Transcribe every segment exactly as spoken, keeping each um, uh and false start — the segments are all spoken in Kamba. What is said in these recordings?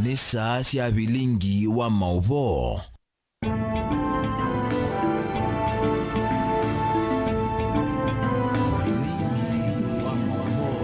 Nĩ saa sya vilingi wa maũvoo. Vilingi wa maũvoo.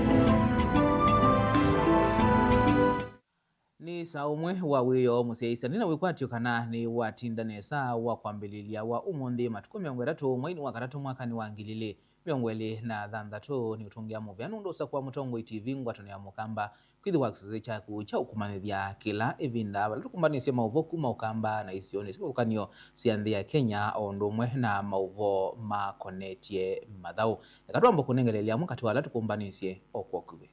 Nĩ saa ũmwe wa wĩoo mũsyaĩĩsya. Nĩ na wĩkwatyo kana nĩ watinda nesa wa kwambĩlĩlya wa ũmũnthĩ, matukũ mĩongo ĩtatũ mweinĩ wa katatũ mwakanĩ wa ngili ilĩ mĩongo ĩlĩ na thanthatũ. Nĩ ũtũngĩa mũvea nũndũ ũsakũa Mũtongoi T V ngwatanĩo ya Mũkamba kwĩthĩwa kĩsese kyaku kya ũkũmanyĩthya kĩla ĩvinda vala tũkũmbanĩsye maũvoo kuma Ũkamba na isionĩ sya kĩvathũkany'o sya nthĩ ya Kenya, o ũndũ ũmwe na maũvoo makonetye mathaũ. Eka twambe kũnengeleelya amwe katĩ wa ala tũkũmbanĩsye o kwa ũkuvĩ.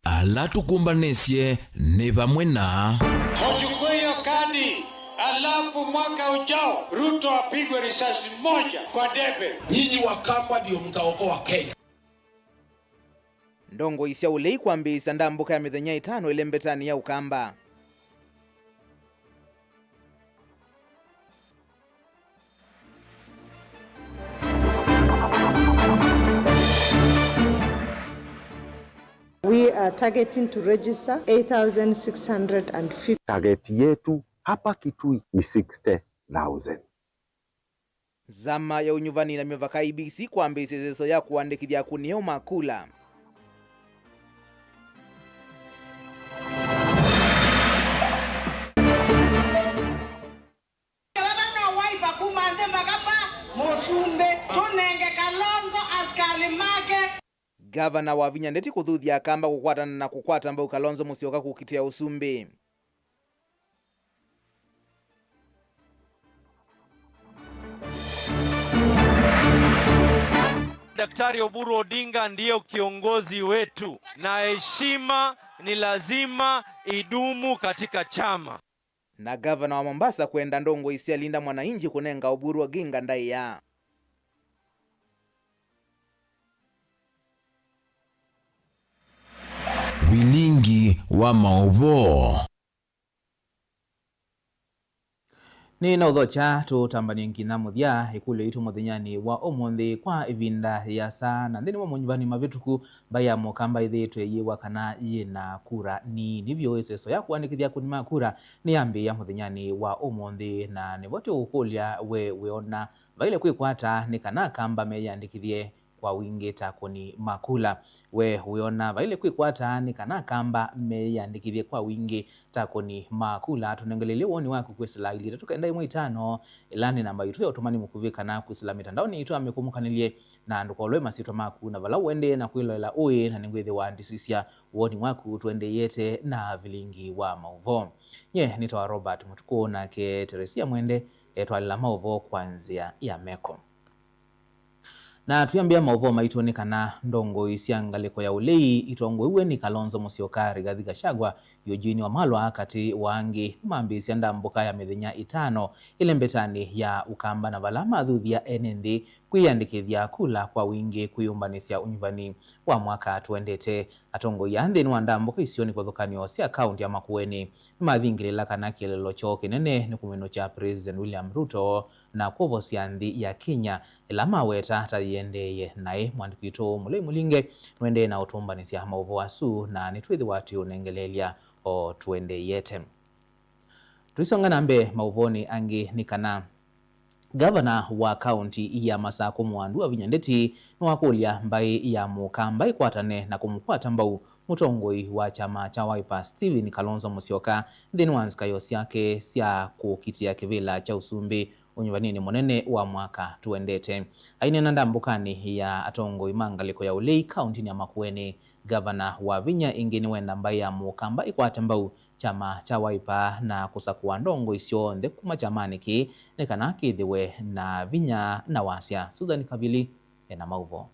Ala tũkũmbanĩsye nĩ vamwe na. Mchukue hiyo kadi, alafu mwaka ujao Ruto apigwe risasi moja kwa debe. Nyinyi Wakamba ndio mtaokoa Kenya. Ndongoi sya ũlei kwambĩĩsya ndambũka ya mĩthenya ĩtano ĩlembetanĩ ya Ũkamba. We are targeting to register eight thousand six hundred and fifty. Target yetu hapa Kitui ni sixty thousand. Nzama ya Ũnyuvani na Mĩvaka, I E B C, kwambĩĩsya ĩseso ya kũandĩkĩthya akũni eũ ma kula. Vava no Wiper kuma nthĩ mpaka pa mũsumbĩ. Tũnenge Kalonzo asikali make. Ngavana Wavinya Ndeti kũthuthya Akamba kũkwatana na kũkwata mbau Kalonzo Musyoka kũkitĩa ũsumbĩ. Daktari Oburu Odinga ndiye kiongozi wetu, na heshima ni lazima idumu katika chama. Na gavana wa Mombasa kwenda ndongoi sya Linda Mwananchi kũnenga Oburu Oginga ndaĩa. Vilingi wa maũvoo. Nĩ na ũthokya tũtambanie nginya mũthya ĩkũlyo yitũ mũthenyanĩ wa ũmũnthĩ. Kwa ĩvinda yĩasa na nthĩnĩ wa manyuvani mavĩtũku, mbaĩ ya Mũkamba ĩthĩĩtwe ĩyĩw'a kana yĩ na kura nini vyũ. Ĩseso ya kũandĩkĩthya akũni ma kura nĩyambĩĩa mũthenyanĩ wa ũmũnthĩ, na nĩvo tũũkũlya we wĩona vaĩle kwĩkwata nĩ kana Akamba meyĩandĩkĩthye kwa wingĩ ta akũni ma kula. We wĩona vaĩle kwĩkwata nĩ kana Akamba meyĩandĩkĩthye kwa wingĩ ta akũni ma kula? Tũnengeleelye woni waku kwĩsĩla ilĩ itatũ kenda ĩmwe itano, ĩla nĩ namba yitũ ya ũtũmani mũkuvĩ, kana kwĩsĩla mĩtandaonĩ yitũ ya mĩkũmũkanĩlye, na ndũkolwe masyĩtwa maku na vala ũendee na kwĩloela ũĩ, na nĩngwĩthĩwa ndisisya woni waku tũendeeyete na vilingi wa maũvoo. Nye nĩtawa Robert Mũtukũ, nake Teresia Mwende etwalĩla maũvoo kwa nzĩa ya meko. Na twĩambĩa maũvoo maitũ nĩ kana ndongoi sya ngalĩko ya ũlei itongoew'e nĩ Kalonzo Musyoka, Rigathi Gachagua, Eugene Wamalwa katĩ wa angĩ nĩmambĩĩsya ndambũka ya mĩthenya ĩtano ĩlembetanĩ ya Ũkamba, na vala mathuthya ene nthĩ kwĩyandĩkĩthya kula kwa wingĩ kwĩyũmbanĩsya ũnyuvani wa mwaka tũendete. Atongoi aa nthĩnĩ wa ndambũka isionĩ kĩvathũkany'o sya kaũntĩ ya Makueni nĩmathingĩlĩla kana kĩeleelo kyoo kĩnene nĩ kũminũkya President William Ruto na kwovosya nthĩ ya Kenya, ĩla maweta ta yĩendeeye naĩ. Mwandĩki witũ Mũlei Mũlinge nũendee na ũtũmbanĩsya maũvoo asu, na nĩtwĩthĩwa tũiũnengeleelya o tũendeeyete. Tũisonga na mbee maũvoonĩ angĩ nĩ kana gavana wa kaũnti ya Masakũ Mwandũ Wavinya Ndeti nĩwakũlya mbaĩ ya Mũkamba ĩkwatane na kũmũkwata mbau mũtongoi wa kyama kya Wiper Stephen Kalonzo Musyoka nthĩnĩ wa nzikayo syake sya kũkitĩa kĩvĩla kya ũsumbĩ ũnyuvaninĩ mũnene wa mwaka tũendete. Aineena ndambũkanĩ ya atongoi ma ngalĩko ya ũlei kaũntinĩ ya Makueni, gavana Wavinya ĩngĩ nĩwenda mbaĩ ya Mũkamba ĩkwate mbau kyama kya Wiper na kũsakũa ndongoi syonthe kuma kyamanĩ kĩĩ nĩ kana kĩthĩwe na vinya na wasya. Susan Kavili ena maũvoo.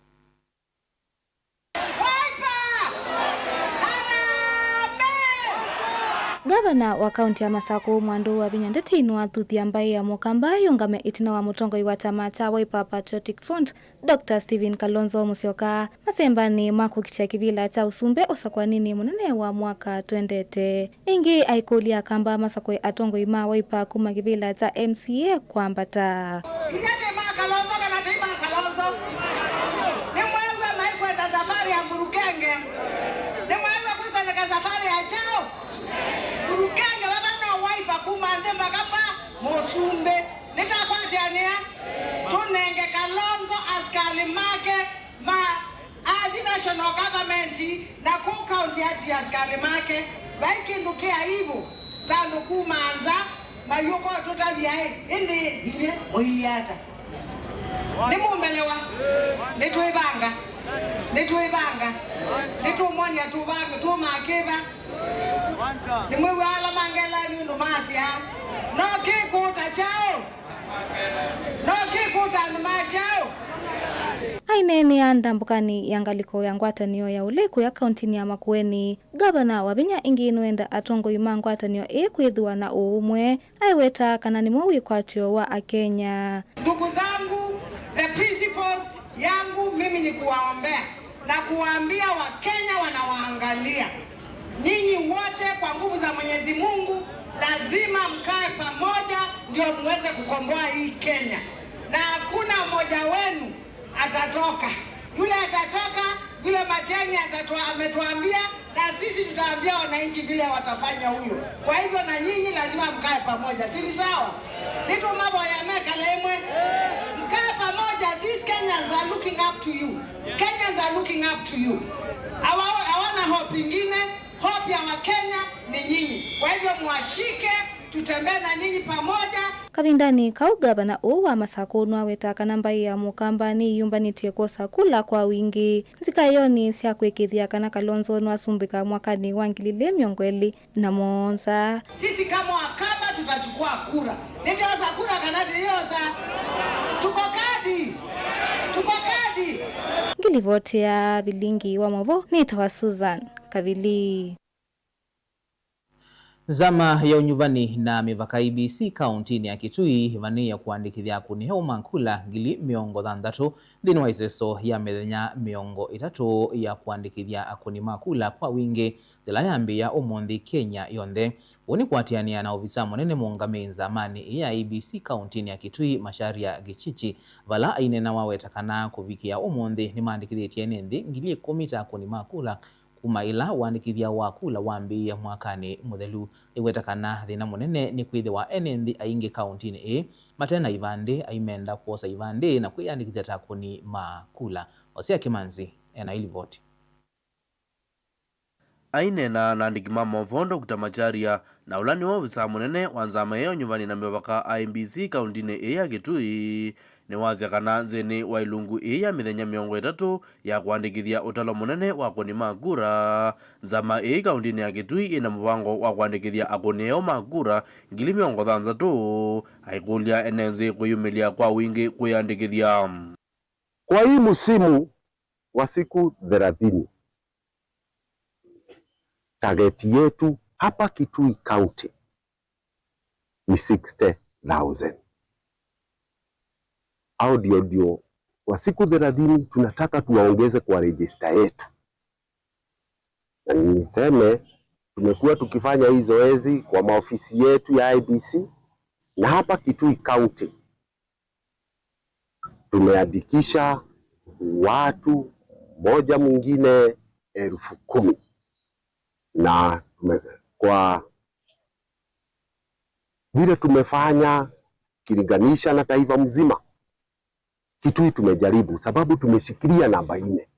Ngavana wa kaũntĩ ya Masakũ Mwandũ Wavinya Ndeti nĩwathuthya mbaĩ ya Mũkamba yũngame ĩtina wa mũtongoi wa kyama kya Wiper Patriotic Front, Doctor Stephen Kalonzo Musyoka, masembanĩ ma kũkitĩa kĩvĩla kya ũsumbĩ ũsakũaninĩ mũnene wa mwaka tũendete. Ĩngĩ aikũlya Akamba masakũe atongoi ma Wiper kuma kĩvĩla kya M C A kwambata. Inyie ti ma Kalonzo kana ti ma Kalonzo? Nĩmweew'a maikwenda safari ya Murukenge? Nĩmweew'a Tũnenge Kalonzo asikalĩ make ma athi national government na kũu county ati asikalĩ make. Vai kĩndũ kĩ aibu ta andũ kuma nza mayũka ũtũtavya ĩ, ĩndĩ inywe mũilyĩ ata? Nĩmũmbelewa? Nĩtwĩvanga. Nĩtwĩvanga. Nĩtũmwony'a tũvanga, tũmakĩva. Nĩmwĩw'a ala mangelaa nĩ ũndũ masya, no kĩkũta kyaũ? No kĩkũta andũ ma kyaũ? Aineenea ndambũkanĩ ya ngalĩko ya ngwatanĩo ya ũlei kũya kauntinĩ ya Makueni, ngavana Wavinya ĩngĩ nũenda atongoi ma ngwatanĩo ĩĩ kwĩthĩwa na ũũmwe, aiweta kana nĩmo wĩkwatyo wa Akenya. Ndugu zangu, the principles yangu mimi ni kuwaombea na kuwaambia Wakenya wanawaangalia. Nyinyi wote kwa nguvu za Mwenyezi Mungu lazima mkae pamoja ndio muweze kukomboa hii Kenya. Na hakuna mmoja wenu atatoka. Yule atatoka, vile Matiang'i atatua-, ametuambia, na sisi tutaambia wananchi vile watafanya huyo. Kwa hivyo na nyinyi lazima mkae pamoja. Si ni sawa? Nĩtũmavoya mekale ĩmwe. Mkae pamoja. These Kenyans are looking up to you. Kenyans are looking up to you. Hawa-, hawana hope ingine. Hope ya Wakenya ni nyinyi. Kwa hivyo mwashike, tutembee na nyinyi pamoja. Kavindanĩ kau, ngavana ũũ wa Masakũ nũaweta kana mbaĩ ya Mũkamba nĩyĩyũmbanĩtye kwosa kula kwa wingĩ nzikaĩonĩ sya kũĩkĩĩthya kana Kalonzo nũasumbĩka mwakanĩ wa ngili ilĩ mĩongo ĩlĩ na mũonza. Sisi kama Wakamba tutachukua kura. Nĩtyosa kura kana tĩyosa? Tuko kadi. Tuko kadi. Ngilivoti ya vilingi wa mavo nĩtawa Susan Kavili. Nzama ya ũnyuvani na mĩvaka, I E B C, kauntinĩ ya Kitui ĩvanĩĩe kũandĩkĩthya akũni eũ ma kula ngili mĩongo thanthatũ nthĩnĩ wa ĩseso ya mĩthenya mĩongo ĩtatũ ya kũandĩkĩthya akũni ma kula kwa wingĩ, yĩla yambĩĩa ũmũnthĩ Kenya yonthe. Ũu nĩ kũatĩanĩa na ovisa mũnene mũũngamĩi nzamanĩ ĩĩ ya I E B C kauntinĩ ya Kitui, Macharia Gichichi, vala aineena waweta kana kũvikĩa ũmũnthĩ nĩmaandĩkĩthĩtye ene nthĩ ngili ĩkũmi ta akũni ma kula kuma ĩla ũandĩkĩthya wa kula wambĩĩe mwakanĩ mũthelu. Aiweta kana thĩna mũnene nĩ kwĩthĩwa ene nthĩ aingĩ kauntinĩ ĩĩ mate na ivandĩ, aimenda kwosa ivandĩ na kwĩyandĩkĩthya ta akũni ma kula. Hosea Kimanzi ena ĩlivoti. Aineena na andĩki ma maũvoo, Doctor Macharia, na ũla nĩwe ovisaa mũnene wa nzama ĩĩ ya ũnyuvani na mĩvaka, I E B C, kauntinĩ ĩĩ ya Kitui, nĩwasya kana nzĩnĩ wa ĩlungu ĩĩ ya mĩthenya mĩongo ĩtatũ ya kũandĩkĩthya ũtalo mũnene wa akũni ma kura, nzama ĩĩ kauntinĩ ya Kitui ĩna mũvango wa kũandĩkĩthya akũni eũ ma kura ngili mĩongo thanthatũ, aikũlya ene nzĩ kwĩyumĩlya kwa wingĩ kwĩyandĩkĩthya. Kwa hii msimu wa siku thelathini, target yetu hapa Kitui County ni sixty thousand. Hao ndio, ndio kwa siku thelathini tunataka tuwaongeze kwa register yetu. Na niseme, tumekuwa tukifanya hii zoezi kwa maofisi yetu ya I E B C, na hapa Kitui County tumeandikisha watu moja mwingine elfu kumi. Na tume-, kwa vile tumefanya ukilinganisha na taifa mzima, Kitui tumejaribu, sababu tumeshikilia namba nne.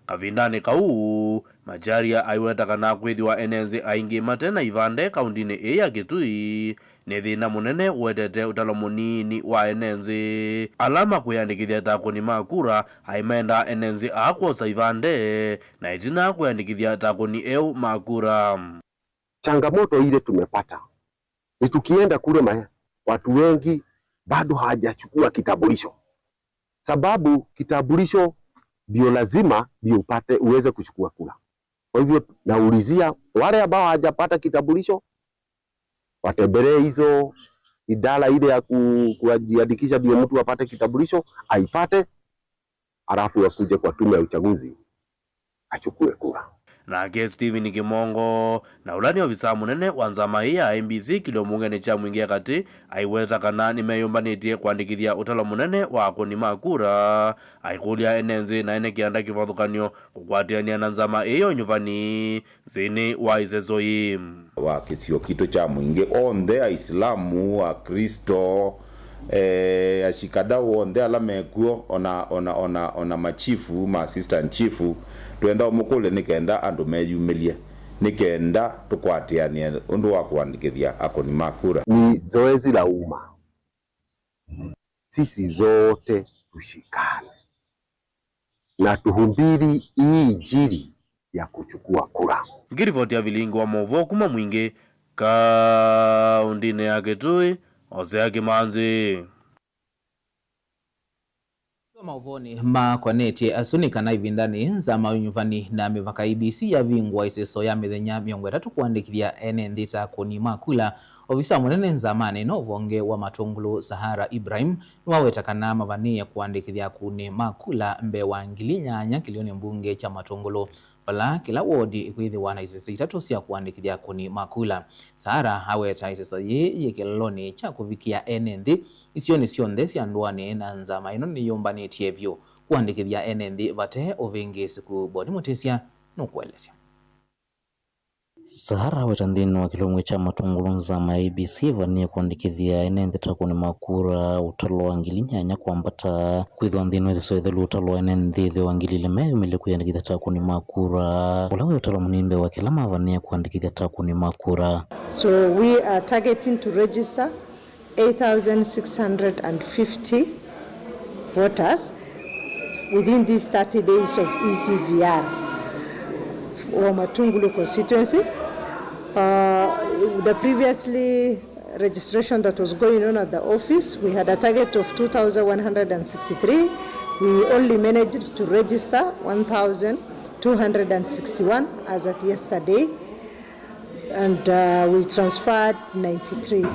Kavindanĩ kau, Macharia aiweta kana kwĩthĩwa ene nzĩ aingĩ mate na ivandĩ kauntinĩ ĩĩ ya Kitui nĩ thĩna mũnene ũetete ũtalo mũnini wa ene nzĩ. Ala makwĩyandĩkĩthya ta akũni ma kura aimendaa ene nzĩ aa kwosa ivandĩ na ĩtina kwĩyandĩkĩthya ta akũni eũ ma kura. Changamoto ile tumepata ni tukienda kule ma-, watu wengi bado hawajachukua kitambulisho, sababu kitambulisho ndio lazima ndio upate uweze kuchukua kura. Kwa hivyo naulizia wale ambao hawajapata kitambulisho watembelee hizo idara ile ya ku-, kujiandikisha ndio mtu apate kitambulisho, aipate, alafu akuje kwa tume ya uchaguzi achukue kura. Nake Stephen Kimongo, na ũla nĩ ovisaa mũnene wa nzama ĩĩ ya I E B C kĩlĩo mbungenĩ kya Mwingĩ ya Katĩ, aiweta kana nĩmeyũmbanĩtye kũandĩkĩthya ũtalo mũnene wa akũni ma kura, aikũlya ene nzĩ na ene kĩanda kĩvathũkany'o kũkwatĩanĩa na nzama ĩĩ ya ũnyuvani nzĩnĩ wa ĩseso ĩĩ. Wa kĩsio kitũ kya Mwingĩ onthe, Aisilamu, Aklĩsto, E, ashikadau onthe ala mekuo, ona, ona, ona, ona machifu, ma assistant chief, twenda ũmũkũlye nĩ kenda andũ meyumĩlye, nĩ kenda tũkwatĩanĩe ũndũ wa kũandĩkĩthya akũni ma kura. Ni zoezi la umma. Sisi zote tushikane na tuhubiri hii injili ya kuchukua kura. Ngiripoti ya vilingi wa maũvoo kuma Mwingĩ, kaũndĩnĩ ya Kitui, Hosea Kimanzi. Maũvoonĩ makonetye asu nĩ kana ĩvindanĩ nzama ya ũnyuvani na mĩvaka, I E B C, yavingũa ĩseso ya mĩthenya mĩongo ĩtatũ kũandĩkĩthya ene nthĩ ta akũni ma kula. Ovisa mũnene nzamanĩ ĩno ũvonge wa Matũngũlũ, Sahara Ibrahim, nĩwaweta kana mavanĩĩe kũandĩkĩthya akũni ma kula mbee wa ngili nyanya kĩlĩonĩ mbunge kya Matũngũlũ, vala kĩla wodi ĩkwĩthĩwa na isese itatũ sya kũandĩkĩthya akũni ma kula. Sahara aweta ĩseso yĩĩ yĩ kĩlolonĩ kya kũvikĩa ene nthĩ isionĩ syonthe sya ndũanĩ, na nzama ĩno nĩyũmbanĩtye vyũ kũandĩkĩthya ene nthĩ vate ũvĩngĩĩsĩku. Boni Mũtĩsya nũkũelesya. Sahara aweta nthĩnĩ wa kĩlungu kya Matũngũlũ nzama ya I E B C ĩvanĩĩe kũandĩkĩthya ene nthĩ ta akũni ma kura ũtalo wa ngili nyanya kwambata, kwĩthĩwa nthĩnĩ wa ĩseso ĩthelu ũtalo wa ene nthĩ ĩthĩwa ngili ilĩ meyumĩlye kwĩandĩkĩthya ta akũni ma kura, ũla wĩ ũtalo mũnini mbee wa kĩla mavanĩĩe kũandĩkĩthya ta akũni ma kura. So we are targeting to register eight thousand six hundred and fifty voters within these thirty days of E C V R for Matungulu constituency. Uh, the previously registration that was going on at the office, we had a target of two thousand one hundred and sixty-three. We only managed to register one thousand two hundred and sixty-one as at yesterday, and, uh, we transferred ninety-three.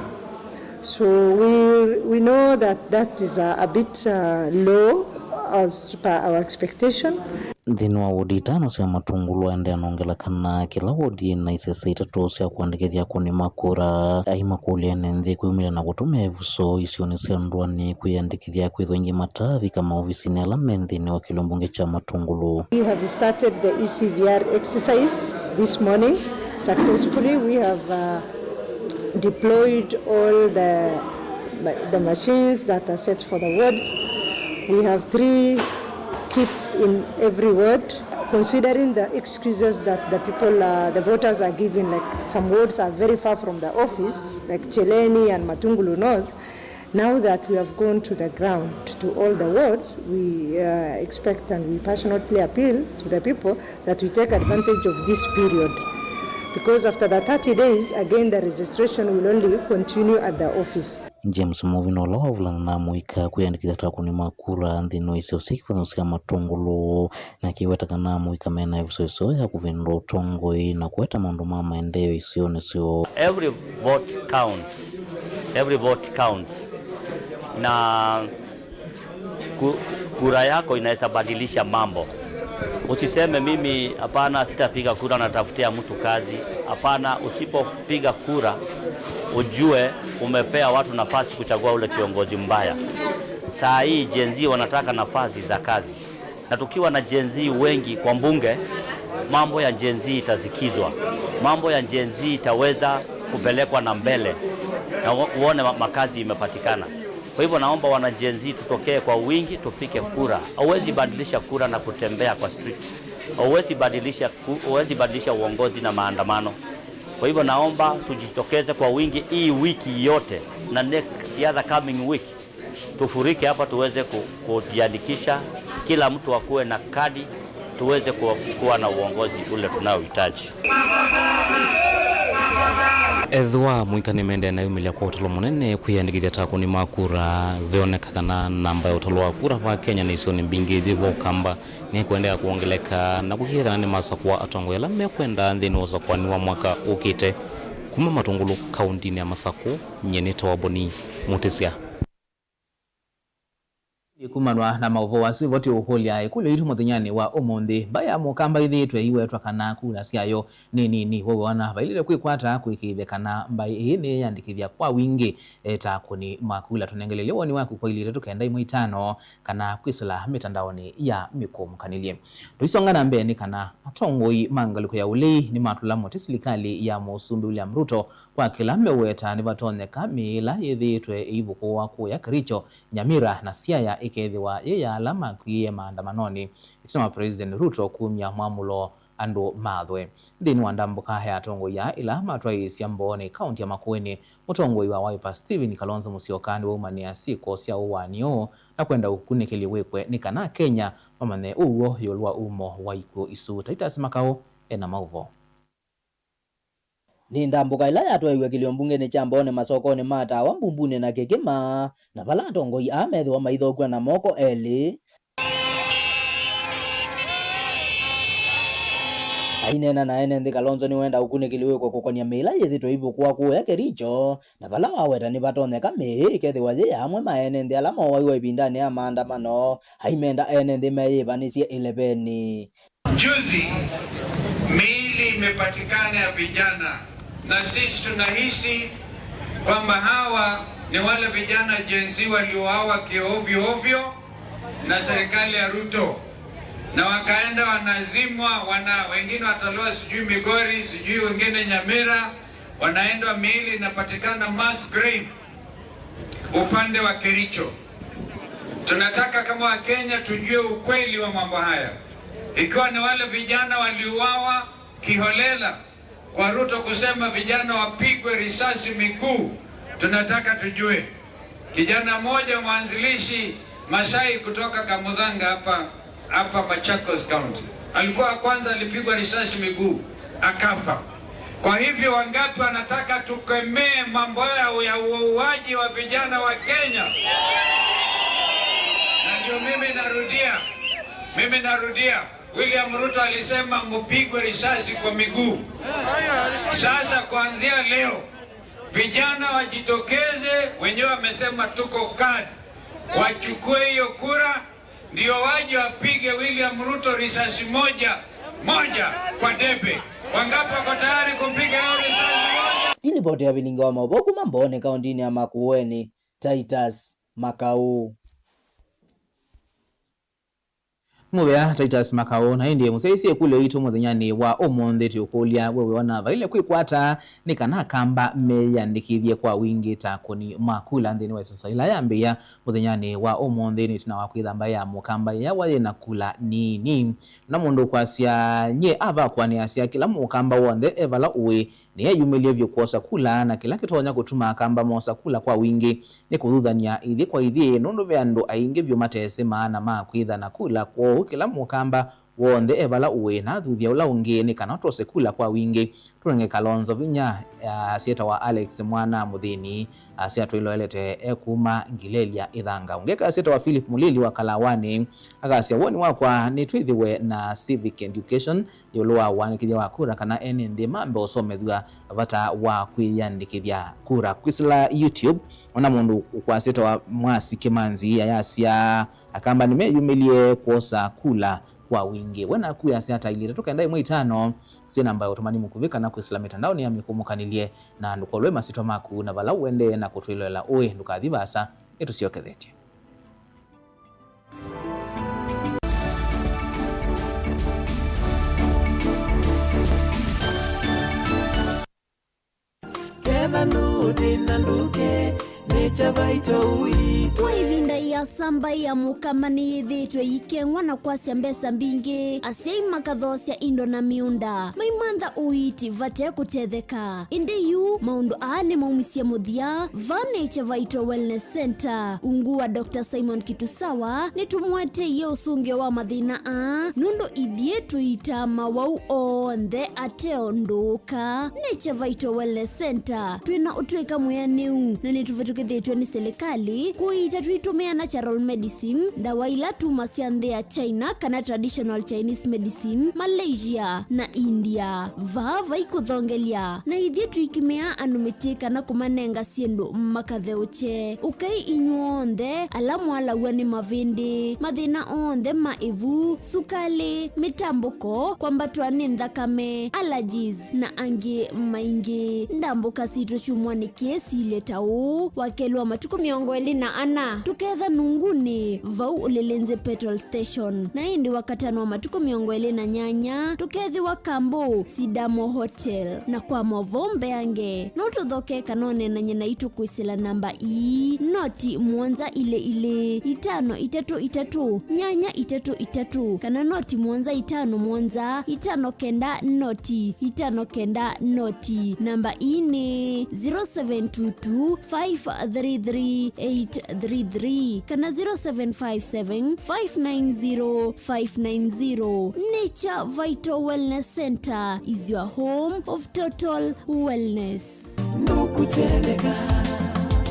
So we, we know that that is a, a bit, uh, low as per our expectation. Nthĩnĩ wa wodi itano sya Matungulu, aendea nongela kana kĩla wodi yĩna isese itatũ sya kũandĩkĩthya akũni ma kura. Aimakũlya ene nthĩ kwĩumĩlya na kũtũmĩa ĩvuso isionĩ sya ndũanĩ kwĩandĩkĩthya, kwĩthwa aingĩ matavika maovisinĩ ala me nthĩnĩ wa kĩlungu mbunge kya Matungulu. We have started the E C V R exercise this morning successfully. We have, uh, deployed all the ma-, the machines that are set for the wards. We have three kits in every ward. Considering the excuses that the people, uh, the voters are giving, like, some wards are very far from the office, like Cheleni and Matungulu North, now that we have gone to the ground, to all the wards, we, uh, expect and we passionately appeal to the people that we take advantage of this period, because after the thirty days, again, the registration will only continue at the office. James Movino, ũla wavulana na amũika kwĩandĩkĩthya ta akũni ma kura nthĩnĩ wa isio sya kĩvathũkany'o sya Matungulu, nake aiweta kana amũika mena ĩvuso ĩseo ya kũvĩndũa ũtongoi na kũete maũndũ ma maendeeo isionĩ syoo. Every vote counts. Every vote counts. Na ku-, kura yako inaweza badilisha mambo. Usiseme, "Mimi, hapana, sitapiga kura, natafutia mtu kazi." Hapana, usipopiga kura, ujue umepea watu nafasi kuchagua ule kiongozi mbaya. Saa hii Gen Z wanataka nafasi za kazi. Na tukiwa na Gen Z wengi kwa mbunge, mambo ya Gen Z itasikizwa. Mambo ya Gen Z itaweza kupelekwa na mbele. Na uo-, uone ma-, makazi imepatikana. Kwa hivyo naomba wana Gen Z tutokee kwa wingi, tupige kura. Hauwezi badilisha kura na kutembea kwa street. Hauwezi badilisha ku-, huwezi badilisha uongozi na maandamano. Kwa hivyo naomba tujitokeze kwa wingi hii wiki yote na next, the other coming week. Tufurike hapa tuweze ku-, kujiandikisha, kila mtu akuwe na kadi, tuweze ku-, kuwa na uongozi ule tunaohitaji. Ethĩwa amũika nĩmendee na yumĩlya kwa ũtalo mũnene kwĩyandĩkĩthya ta akũni ma kura, veoneka kana namba ya ũtalo wa kura va Kenya na isionĩ mbingĩ yĩ vo Ũkamba nĩkũendeea kwongeleka, na kũkĩka kana nĩmasakũa atongoi ala mekwenda nthĩnĩ wa ũsakũani wa mwaka ũkĩte. Kuma Matungulu, kaũndĩnĩ ya Masakũ, nyie nĩtawa Boni Mũtĩsya. Ĩkumanwa na maũvoo asu, ĩvo tũũkũlya ĩkũlyo yitũ mũthenyanĩ wa ũmũnthĩ. Mbaĩ ya Mũkamba ĩthĩĩtwe ĩiwetwa kana kula syayo nĩ nini. We wĩona vailĩte kwĩkwata kũĩkĩĩthya kana mbaĩ ĩĩ nĩyĩandĩkĩthya kwa wingĩ, e, ta akũni ma kula? Tũnengelelye woni waku kwa ilĩ itatũ kenda ĩmwe itano kana kwĩsĩla mĩtandaonĩ ya mĩkũmũkanĩlye. Tũisonga na mbee, nĩ kana atongoi ma ngalĩko ya ũlei nĩmatũla mũtĩ silikalĩ ya Mũsumbĩ William Ruto kwa kĩla meũweta nĩvatonyeka mĩĩ ĩla yĩthĩĩtwe ĩivũkũwa kũya Kericho, Nyamira na Siaya ĩkethĩwa yĩ ya ala makwie maandamanonĩ ĩtina wa President Ruto kumya mwamũlo andũ mathwe. Nthĩnĩ wa ndambũka ya atongoi aa ĩla matwaĩĩsya Mbooni, kaunti ya Makueni, mũtongoi wa Wiper Stephen Kalonzo Musyoka nĩwaumanĩa syĩko sya ũwaani ũũ na kwenda ũkunĩkĩli wĩkwe nĩ kana Akenya mamanye ũw'o ĩũlũ wa umo wa ikw'ũ isu. Titus Makau ena maũvoo. Nĩ ndambũka ĩla yatwaĩw'e kĩlio mbungenĩ kya Mbooni, masokonĩ ma Tawa, Mbumbunĩ na Kĩkĩma, na vala atongoi aa methĩwa maithokw'a na moko elĩ. Aineena na ene nthĩ, Kalonzo nĩwenda ũkunĩkĩli wĩkwe kũkonĩa mĩĩ ĩla yĩthĩtwe ĩivũkũwa kũya Kericho, na vala waweta nĩvatonyeka mĩĩ ĩkethĩwa yĩ ya amwe ma ene nthĩ ala mowaiwe ĩvindanĩ ya maandamano, aimenda ene nthĩ meyĩvanĩsye ĩlevenĩ. Juzi, miili imepatikana ya vijana, na sisi tunahisi kwamba hawa ni wale vijana Gen Z waliouawa kiovyo ovyo na serikali ya Ruto, na wakaenda wanazimwa, wana, wengine watolewa sijui Migori, sijui wengine Nyamira, wanaenda, miili inapatikana mass grave upande wa Kericho. Tunataka kama Wakenya tujue ukweli wa mambo haya. Ikiwa ni wale vijana waliuawa kiholela kwa Ruto kusema vijana wapigwe risasi miguu, tunataka tujue. Kijana mmoja mwanzilishi Masai kutoka Kamuthanga hapa, hapa Machakos County. Alikuwa wa kwanza, alipigwa risasi miguu, akafa. Kwa hivyo, wangapi wanataka tukemee mambo ya, ya uuaji wa vijana wa Kenya? Na ndio mimi narudia, mimi narudia, William Ruto alisema mpigwe risasi kwa miguu. Sasa kuanzia leo, vijana wajitokeze, wenyewe wamesema tuko KAD, wachukue hiyo kura, ndio waje wapige William Ruto risasi moja moja kwa debe. Wangapi wako tayari kumpiga hiyo risasi moja? Nĩ livoti ya vilingi wa maũvoo kuma Mbooni, kauntinĩ ya Makueni, Titus Makau. Mũvea Titus Makau. Na ĩndĩ mũsyaĩĩsye ĩkũlyo yitũ mũthenyanĩ wa ũmũnthĩ, tũkũlya, we wĩona vaile kwĩkwata nĩ kana Akamba meyĩandĩkĩthye kwa wingĩ ta akũni ma kula nthĩnĩ wa ĩsasa ĩla yambĩĩa mũthenyanĩ wa ũmũnthĩ? Nĩ ĩtina wa kwĩtha mbaĩ ya Mũkamba ĩyawa yĩ na kula nini. Na mũndũ ũkwasya, nyie ava kwanĩasya kĩla Mũkamba w'onthe e vala ũĩ nĩeyumĩlye vyũ kwosa kula, na kĩla kĩtonya kũtuma Akamba mosa kula kwa wingĩ nĩ kũthuthany'a ithyĩ kwa ithyĩ, nũndũ ve andũ aingĩ vyũ matesĩ maana ma kwĩtha na kula. Kwoou kĩla Mũkamba w'onthe e vala ũĩ na athuthya ũla ũngĩ nĩ kana twose kula kwa wingĩ, tũnenge Kalonzo vinya. Asya etawa Alex Mwana Mũthĩni, asya twĩloelete e kuma Ngilelya Ĩthanga. Ũngĩ asya etawa Philip Mũlili wa Kalawanĩ, akasya, woni wakwa nĩ twĩthĩwe na civic education ĩũlũ wa ũandĩkĩthya wa kura, kana ene nthĩ mambe ũsomethw'a vata wa kwĩyandĩkĩthya kura. Kwĩsĩla YouTube, ona mũndũ ũkwasya etawa Mwasi Kĩmanzi ayasya, Akamba nĩmeyumĩlye kwosa kula kwa wingĩ. We naku wĩasya ata? Ilĩ itatũ kenda ĩmwe itano, sio namba ya ũtũmani mũkuvĩ, kana kwĩsĩla mĩtandaonĩ ya mĩkũmũkanĩlye, na ndũkolwe masyĩtwa maku na vala ũendee na kũtwĩloela ũĩ. Ndũkathi vaasa, nĩtũsyokethetye. Kethwa nũũthĩna ndũke, nĩ Kyavaito witũ. Kwa ĩvinda ĩasa, mbaĩ ya Mũkamba nĩyĩthĩĩtwe ĩikeng'wa na kwasya mbesa mbingĩ, asyai makathoosya indo na mĩũnda, maimantha ũiiti vate kũtetheka. Ĩndĩ yu maũndũ aa nĩmaumisye mũthya. Vaa nĩ Kyavaito Wellness Center, ungu wa Doctor Simon Kitusawa, nĩtũmũeteie ũsũngĩo wa mathĩna aa, nũndũ ithyĩ tũiitaa mawau onthe ate o ndũũ. Ka nĩ Kyavaito Wellness Center, twĩ na ũtw'ĩka mwĩanĩu na nĩtũvĩtũkĩthĩtye Twe nĩ silikalĩ kũiita tũitũmĩa natural medicine, ndawa ila tumasya nthĩ ya China kana traditional Chinese medicine, Malaysia na India. Vaa vai kũthongelya, na ithyĩ tũikĩmĩa andũ mĩtĩ kana kũmanenga syĩndũ makatheũkye. Ũkai inyw'onthe ala mwalaw'a nĩ mavĩndĩ, mathĩna onthe ma ĩvu, sukalĩ, mĩtambũko, kwambatwa nĩ nthakame, allergies, na angĩ maingĩ. Ndambũka sitũ kyumwanĩ kĩĩ silye ta ũũ: Wakelĩ wa matukũ mĩongo ĩlĩ na ana, tũketha Nungunĩ, vau Ulilinzi Petrol Station, na ĩndĩ Wakatano wa matukũ mĩongo ĩlĩ na nyanya, tũkethĩwa Kambo, Sidamo Hotel. Na kwa maũvoo mbeange, no tũthoke kana ũneenany'e naitũ kwĩsĩla namba ii: noti mũonza ilĩ ilĩ, itano itatũ itatũ, nyanya itatũ itatũ, kana noti mũonza itano mũonza, itano kenda noti, itano kenda noti. Namba ii nĩ zero seven two two, five three three, eight three three kana zero seven five seven, five nine zero, five nine zero. Nature Vital Wellness Center is your home of total wellness. Nũkũtetheka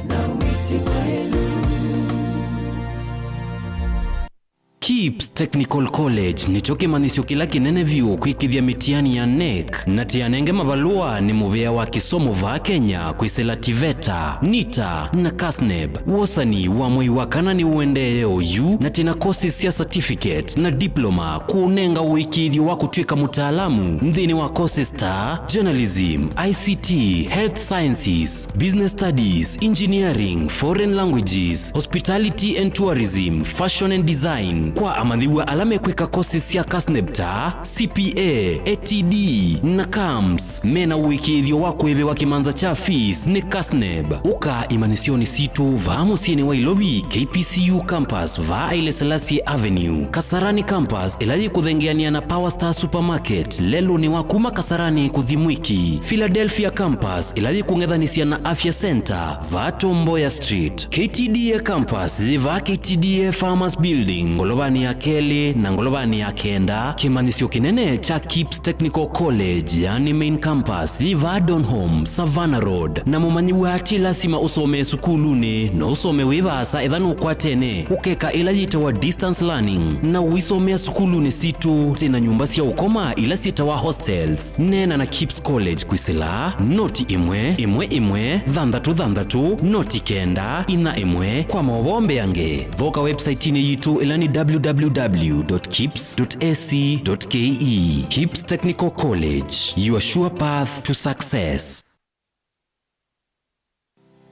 na wĩti mwaĩlu. KIPS Technical College nĩkyo kĩmanyĩsyo kĩla kĩnene vyũ kwĩkĩthya mĩtiani ya NEC, na tĩanenge mavalũa nĩ mũvĩa wa kĩsomo vaa Kenya kwĩsĩla TVETA, NITA, na KASNEB. Wosani wa mwei wa kana nĩũendee oyu, na twĩna courses sya certificate na diploma kũũnenga ũĩkĩĩthyo wa kũtw'ĩka mũtaalamu nthĩnĩ wa courses ta journalism, I C T, health sciences, business studies, engineering, foreign languages, hospitality and tourism, fashion and design, kwa amanyĩw'a ala mekwĩka courses sya KASNEB ta C P A, A T D, na CAMS. Mena ũĩkĩĩthyo wa kũĩvĩwa kĩmanza kya fees nĩ KASNEB. Ũka imanyĩsyonĩ sitũ vaa mũsyĩnĩ wa Ilovi, K P C U campus vaa Haile Selassie Avenue, Kasarani campus ĩla yĩkũthengeanĩa na Power Star Supermarket, lelũnĩ wa kuma Kasarani kũthi Mwiki, Philadelphia campus ĩla yĩkũng'ethanĩsya na Afya Center vaa Tom Mboya Street, K T D A campus yĩ vaa K T D A Farmers Building ngolovanĩ ya kelĩ na ngolovanĩ ya kenda. Kĩmanyĩsyo kĩnene kya KIPS Technical College, yani main campus, yĩ vaa Donholm, Savannah Road. Na mũmanyĩw'a ti lasima ũsomee sukulunĩ, no ũsome wĩ vaasa etha nũkwatene, ũkeka ĩla yĩtawa distance learning, na ũisomea sukulunĩ sitũ. Twĩna nyũmba sya ũkoma ila syĩtawa hostels. Neena na KIPS College kwĩsĩla noti ĩmwe ĩmwe ĩmwe thanthatũ thanthatũ noti kenda inya ĩmwe. Kwa maũvoo mbeange, thoka website-inĩ yitũ ĩla nĩ www.kips.ac.ke. KIPS Technical College, your sure path to success.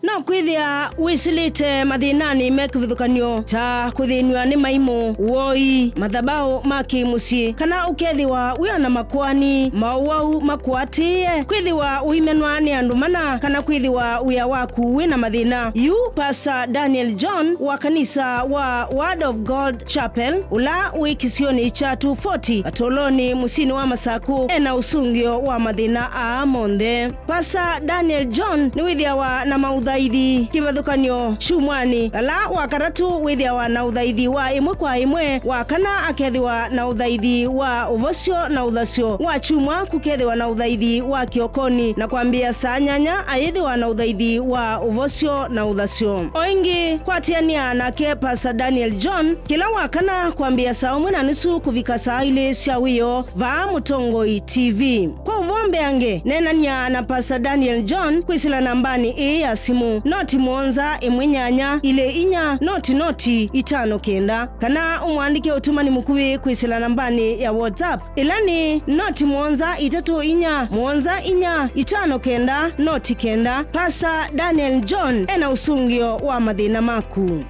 No kwĩthĩa wĩsĩlĩte mathĩnanĩ me kĩvathũkany'o ta kũthĩnw'a nĩ maimũ, woi, mathabaũ ma kĩ-mũsyĩ, kana ũkethĩwa wĩ o na makoani, maũwau makũatĩĩe, kwĩthĩwa ũimenwa nĩ andũ mana, kana kwĩthĩwa wĩa waku wĩ na mathĩna. Yu Pastor Daniel John wa kanisa wa Word of God Chapel, ũla wĩ kĩsionĩ kya two forty Katolonĩ, mũsyĩnĩ wa Masakũ, e na ũsũngĩo wa mathĩna aa monthe. Pastor Daniel John nĩwĩthĩawa na maũthaithi kĩvathũkany'o kyumwanĩ, vala wa katatũ wĩthĩawa na ũthaithi wa ĩmwe kwa ĩmwe, wa kana akethĩwa na ũthaithi wa ũvosyo na ũthasyo, wa kyumwa kũkethĩwa na ũthaithi wa kĩokonĩ, na kwambĩĩa saa nyanya ayĩthĩwa na ũthaithi wa ũvosyo na ũthasyo. O ĩngĩ, kwatĩanĩa nake Pastor Daniel John kĩla wa kana kwambĩĩa saa ũmwe na nusu kũvika saa ilĩ sya wĩoo vaa Mũtongoi T V. Kwa ũvoo mbeange, neenany'a na Pastor Daniel John kwĩsĩla nambanĩ ĩĩ ya simũ, noti mũonza ĩmwe nyanya ilĩ inya noti noti itano kenda, kana ũmũandĩke ũtũmani mũkuvĩ kwĩsĩla nambanĩ ya WhatsApp, ĩla nĩ noti mũonza itatũ inya mũonza inya itano kenda noti kenda. Pastor Daniel John e na ũsũngĩo wa mathĩna maku.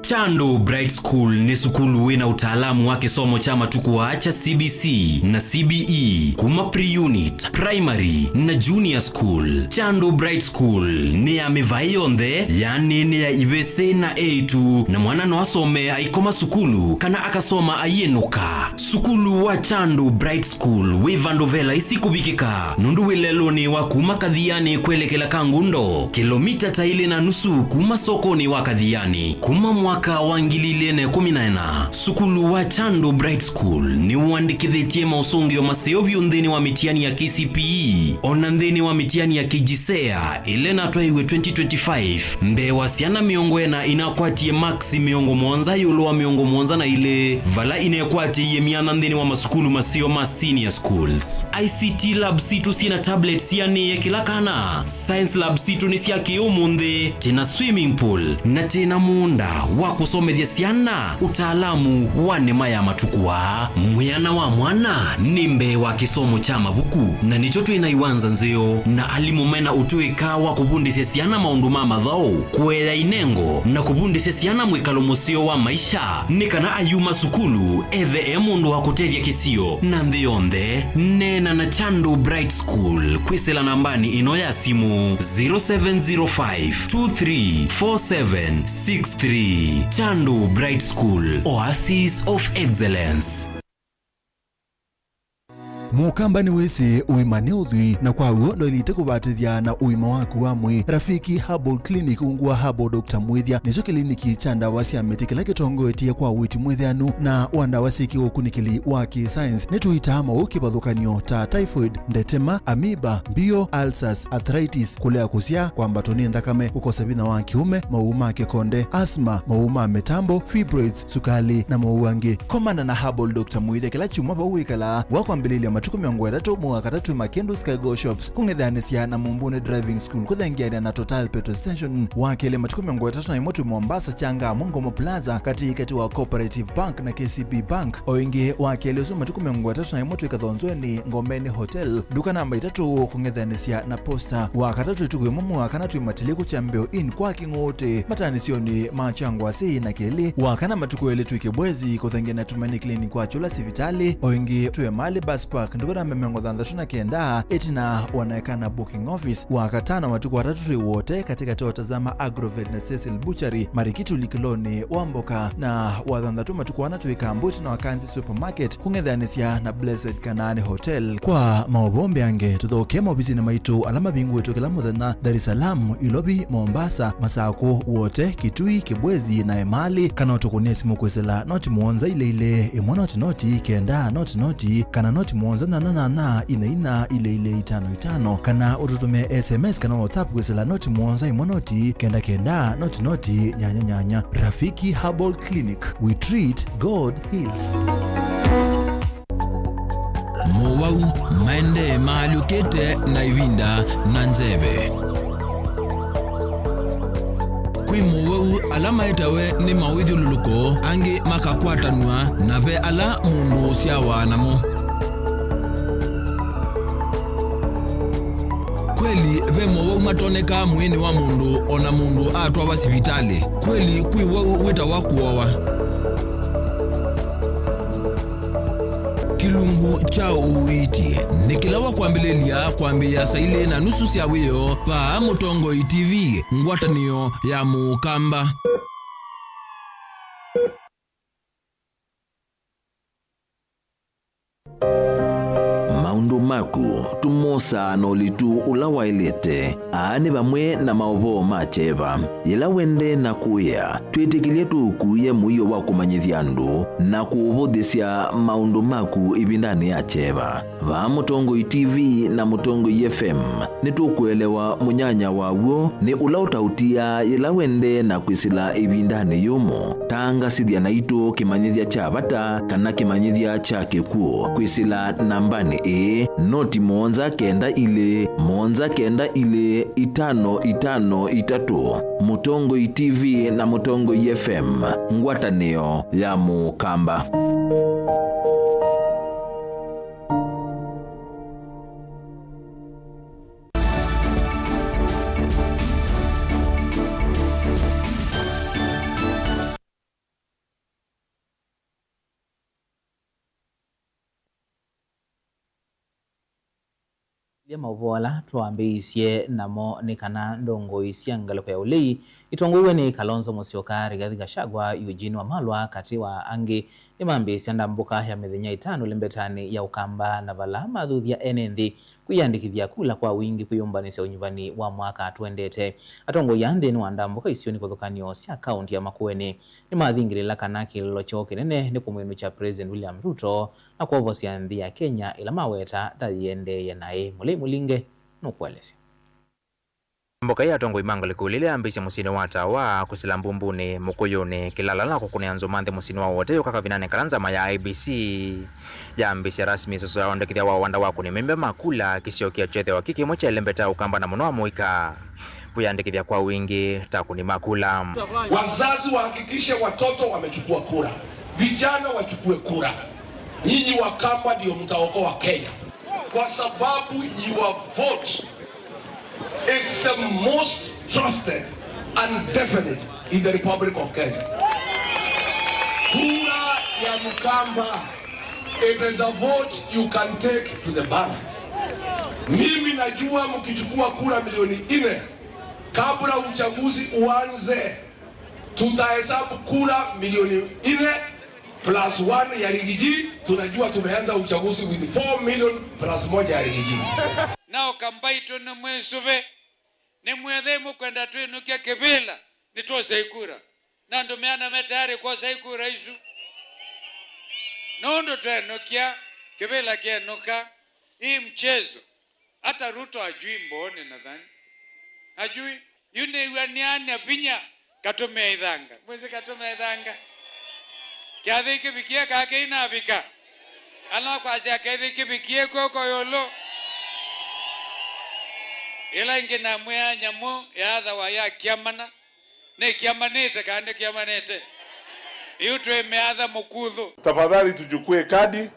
Chandu Bright School nĩ sukulu wĩ na ũtaalamu wa kĩsomo kya matukũ aa kya C B C na C B E, kuma pre-unit, primary, na junior school. Chandu Bright School nĩ ya mĩvaĩ yonthe, yani nĩ ya ivĩsĩ na eĩtu, na mwana no asome aikoma sukulu kana akasoma aiĩnũka. Sukulu wa Chandu Bright School wĩ vandũ ve laisi kũvikĩka, nũndũ wĩ lelũnĩ wa kuma Kathiani kwelekela Kangundo, kĩlomita ta ilĩ na nusu kuma sokonĩ wa Kathiani. Kuma mwa Mwaka wa ngili ilĩ na ĩkũmi na ĩna, sukulu wa Chandu Bright School nĩwandĩkĩthĩtye maũsũngĩo maseo vyũ nthĩnĩ wa mĩtiani ya K C P E, o na nthĩnĩ wa mĩtiani ya KJSEA ĩla ĩnatwaiwe twenty twenty-five, mbee wa syana mĩongo ĩna inakwatie maksi mĩongo mũonza ĩũlũ wa mĩongo mũonza na ilĩ, vala inekwatĩie myanya nthĩnĩ wa masukulu maseo ma senior schools. I C T lab sitũ syĩ na tablets sianĩe kĩla kana. Science lab sitũ nĩ sya kĩ-ũmũnthĩ, twĩ na swimming pool, na twĩ na mũũnda wa kũsomethya syana ũtaalamu wa nĩma ya matukũ aa. Mwĩana wa mwana nĩ mbee wa kĩsomo kya mavuku, na nĩkyo twĩ na iwanza nzeo na alimũ me na ũtũĩka wa kũvundĩsya syana maũndũ ma mathaũ, kũea inengo, na kũvundĩsya syana mwĩkalo mũseo wa maisha, nĩ kana ayuma sukulu ethe e mũndũ wa kũtethya kĩsio na nthĩ yonthe. Neena na Chandu Bright School kwĩsĩla nambanĩ ĩno ya simũ, zero seven zero five two three four seven six three. Chandu Bright School, Oasis of Excellence. Mũkamba nĩwĩsĩ ũima nĩ ũthwii, na kwa w'o ndwaĩlĩte kũvatĩthya na ũima waku wa mwĩĩ. Rafiki Herbal Clinic, ungu wa Herbal Doctor Mwĩthya, nĩkyo kĩliniki kya ndawa sya mĩtĩ kĩla kĩtongoetye kwa ũiiti mwĩthĩanu na wa ndawa syĩ kĩũkunĩkĩli wa kĩ-science. Nĩtũitaa maũũ kĩvathũkany'o ta typhoid, ndetema, amoeba, mbio, ulcers, arthritis, kũlea kũsyaa, kwambatwa nĩ nthakame, kũkosa vinya wa kĩũme, maũũ ma kĩkonde, asthma, maũũ ma mĩtambo, fibroids, sukalĩ, na maũũ angĩ. Komana na Herbal Doctor Mwĩthya kĩla kyumwa vau wĩkalaa, wa kwambĩlĩlya matukũ mĩongo ĩtatũ, mwei wa katatũ, Makindu Skygo Shops, kũng'ethanĩsya na Mumbuni Driving School, kũthengeanĩa na Total Petrol Station, wa kelĩ matukũ mĩongo ĩtatũ na ĩmwe twĩ Mombasa, Changamwe, Ngomo Plaza, katĩ katĩ wa Cooperative Bank na K C B Bank, o ĩngĩ wa kelĩ ũsu matukũ mĩongo ĩtatũ na ĩmwe twĩ Kathonzweni, Ngomeni Hotel, nduka namba itatũ, kũng'ethanĩsya na Posta. Wa katatũ ĩtukũ ĩmwe mwei wa kana twĩ Matiliku Kyambeo Inn kwa Kĩng'ũũtĩ, mataanĩsyonĩ ma Kyangwasĩ na kelĩ. Wa kana matukũ elĩ twĩ Kibwezi, kũthengeanĩa na Tumaini Clinic kwa Kyũla sivitalĩ, o ĩngĩ twĩ Emali Bus Park, nduka namba mĩongo thanthatũ na kenda, ĩtina wa Naekana Booking Office. Wa katano matukũ atatũ twĩ Wote, katĩ katĩ wa Tazama Agrovet na Cecil Butchery, Marikituli kĩlonĩ wa mboka, na wa thanthatũ matukũ ana twĩ Kambu ĩtina wa Kanzi Supermarket, kũng'ethanĩsya na Blessed Kanaani Hotel. Kwa maũvoo mbeange, tũthokee maovisinĩ maitũ ala mavingũĩtwe kĩla mũthenya, Dar es Salaam, Ilovi, Mombasa, Masakũ, Wote, Kitui, Kibwezi, na Emali, kana ũtũkũnĩe simũ kwĩsĩla noti mũonza ilĩ ilĩ, ĩmwe noti noti, kenda noti noti, kana noti mũonza nyanya nyanya, ina ina, ilĩ ilĩ, itano itano, kana ũtũtũmĩe S M S kana WhatsApp kwĩsĩla noti mũonza ĩmwe noti, kenda kenda, noti noti, nyanya nyanya. Rafiki Herbal Clinic, we treat, God heals. Mowau maendee maalyũkĩte na ĩvinda na nzeve. Kwĩ mowau ala maetawe nĩ mawĩthyũlũlũko, angĩ makakwatanw'a, na ve ala mũndũ ũsyawa namo. Kweli, ve mowau matonekaa mwĩĩnĩ wa mũndũ o na mũndũ atwawa sivitalĩ. Kweli, kwĩ wau wĩtawa kũowa. Kĩlungu kya ũiiti nĩ kĩla wa kwambĩlĩlya kwambĩĩa saa ilĩ na nusu sya wĩoo vaa Mũtongoi T V, ngwatanĩo ya Mũkamba. Maũndũ maku tũmosaa na ũlitu ũla waĩlĩte. Aa nĩ vamwe na maũvoo ma kyeva. Yĩla wendee na kũĩa, twĩtĩkĩlye tũũkuĩe mũio wa kũmanyĩthya andũ na kũũvũthĩsya maũndũ maku ĩvindanĩ ya kyeva. Vaa Mũtongoi T V na Mũtongoi F M, nĩtũkũelewa mũnyanya wa w'o nĩ ũla ũtaũtiaa yĩla wendee na kwĩsĩla ĩvindanĩ yũmũ. Tangasĩthya naitũ kĩmanyĩthya kya vata kana kĩmanyĩthya kya kĩkw'ũ kwĩsĩla nambanĩ ĩĩ, noti mũonza kenda ilĩ, mũonza kenda ilĩ, itano itano itatũ. Mũtongoi T V na Mũtongoi F M, ngwatanĩo ya Mũkamba. Ilya maũvoo ala twambĩĩisye namo nĩ kana ndongoi sya ngalĩko ya ũlei itongoew'e nĩ Kalonzo Musyoka, Rigathi Gachagua, Eugene Wamalwa, katĩ wa angĩ, nĩmambĩĩsya ndambũka ya mĩthenya ĩtano ĩlembetanĩ ya Ũkamba, na vala mathuthya ene nthĩ kwĩyandĩkĩthya kula kwa wingĩ kwĩyũmbanĩsya ũnyuvani wa mwaka twendete. Atongoi aa nthĩnĩ wa ndambũka isionĩ kĩvathũkany'o sya kaũnti ya Makueni nĩmathingĩlĩla kana kĩlĩlo kyoo kĩnene nĩ kũmwĩnũkya President William Ruto na kwovosya nthĩ ya Kenya ĩla maweta ta yĩendeeye naĩ. Mũlei Mũlinge nũkũelesya. Mboka ya atongoi ma ngalĩko ĩlĩ yambĩĩsye mũsyĩnĩ wa Tawa, kũsila Mbumbunĩ, Mũkũyũnĩ, Kĩlala na kũkũnĩa nzũma nthĩ mũsyĩnĩ wa Wote yũka kavindanĩ kala nzama ya I E B C yambĩĩsya rasmi ĩsoso ya wandĩkĩthya wa wanda wa kũnĩ maimba ma kula, kĩsio kĩethĩwa kĩ kĩmwe kya ĩlembeta ya Ũkamba na mũno amũika kwĩyandĩkĩthya kwa wingĩ ta akũni ma kula. Wazazi wahakikishe watoto wamechukua kura, vijana wachukue kura. Nyinyi Wakamba ndio mtaokoa Kenya, kwa sababu your vote is the most trusted and definite in the Republic of Kenya. Kura ya Mkamba, it is a vote you can take to the bank. Mimi najua mkichukua kura milioni nne kabla uchaguzi uanze, tutahesabu kura milioni nne plus one ya Rigiji, tunajua tumeanza uchaguzi with four million plus moja ya Rigiji. Nao Kambaitũ nĩ mwĩsũve, nĩ mwĩthei mũkwenda twĩnũkya kĩvĩla, nĩtwose ikura. Na andũ meana me tayari kwosa ikura isu. Nũndũ twenũkya, kĩvĩla kĩenũka, hii mchezo. Hata Ruto hajui mbooni nadhani. Hajui. Yu nĩw'a nĩany'a vinya, katũmĩa ithanga. Mwĩsĩ katũmĩa ithanga? Kĩathĩ kĩvikie kaa kĩinavika? Ala kwasya kĩathĩ kĩvikie kw'oko ĩũlũ. Ĩla ĩngĩ namwĩa nyamũ yaathawa ya kĩamana. Nĩkĩamanĩte kana ndĩkĩamanĩte? Yu twĩ mĩatha mũkuthũ. Tafadhali tuchukue kadi,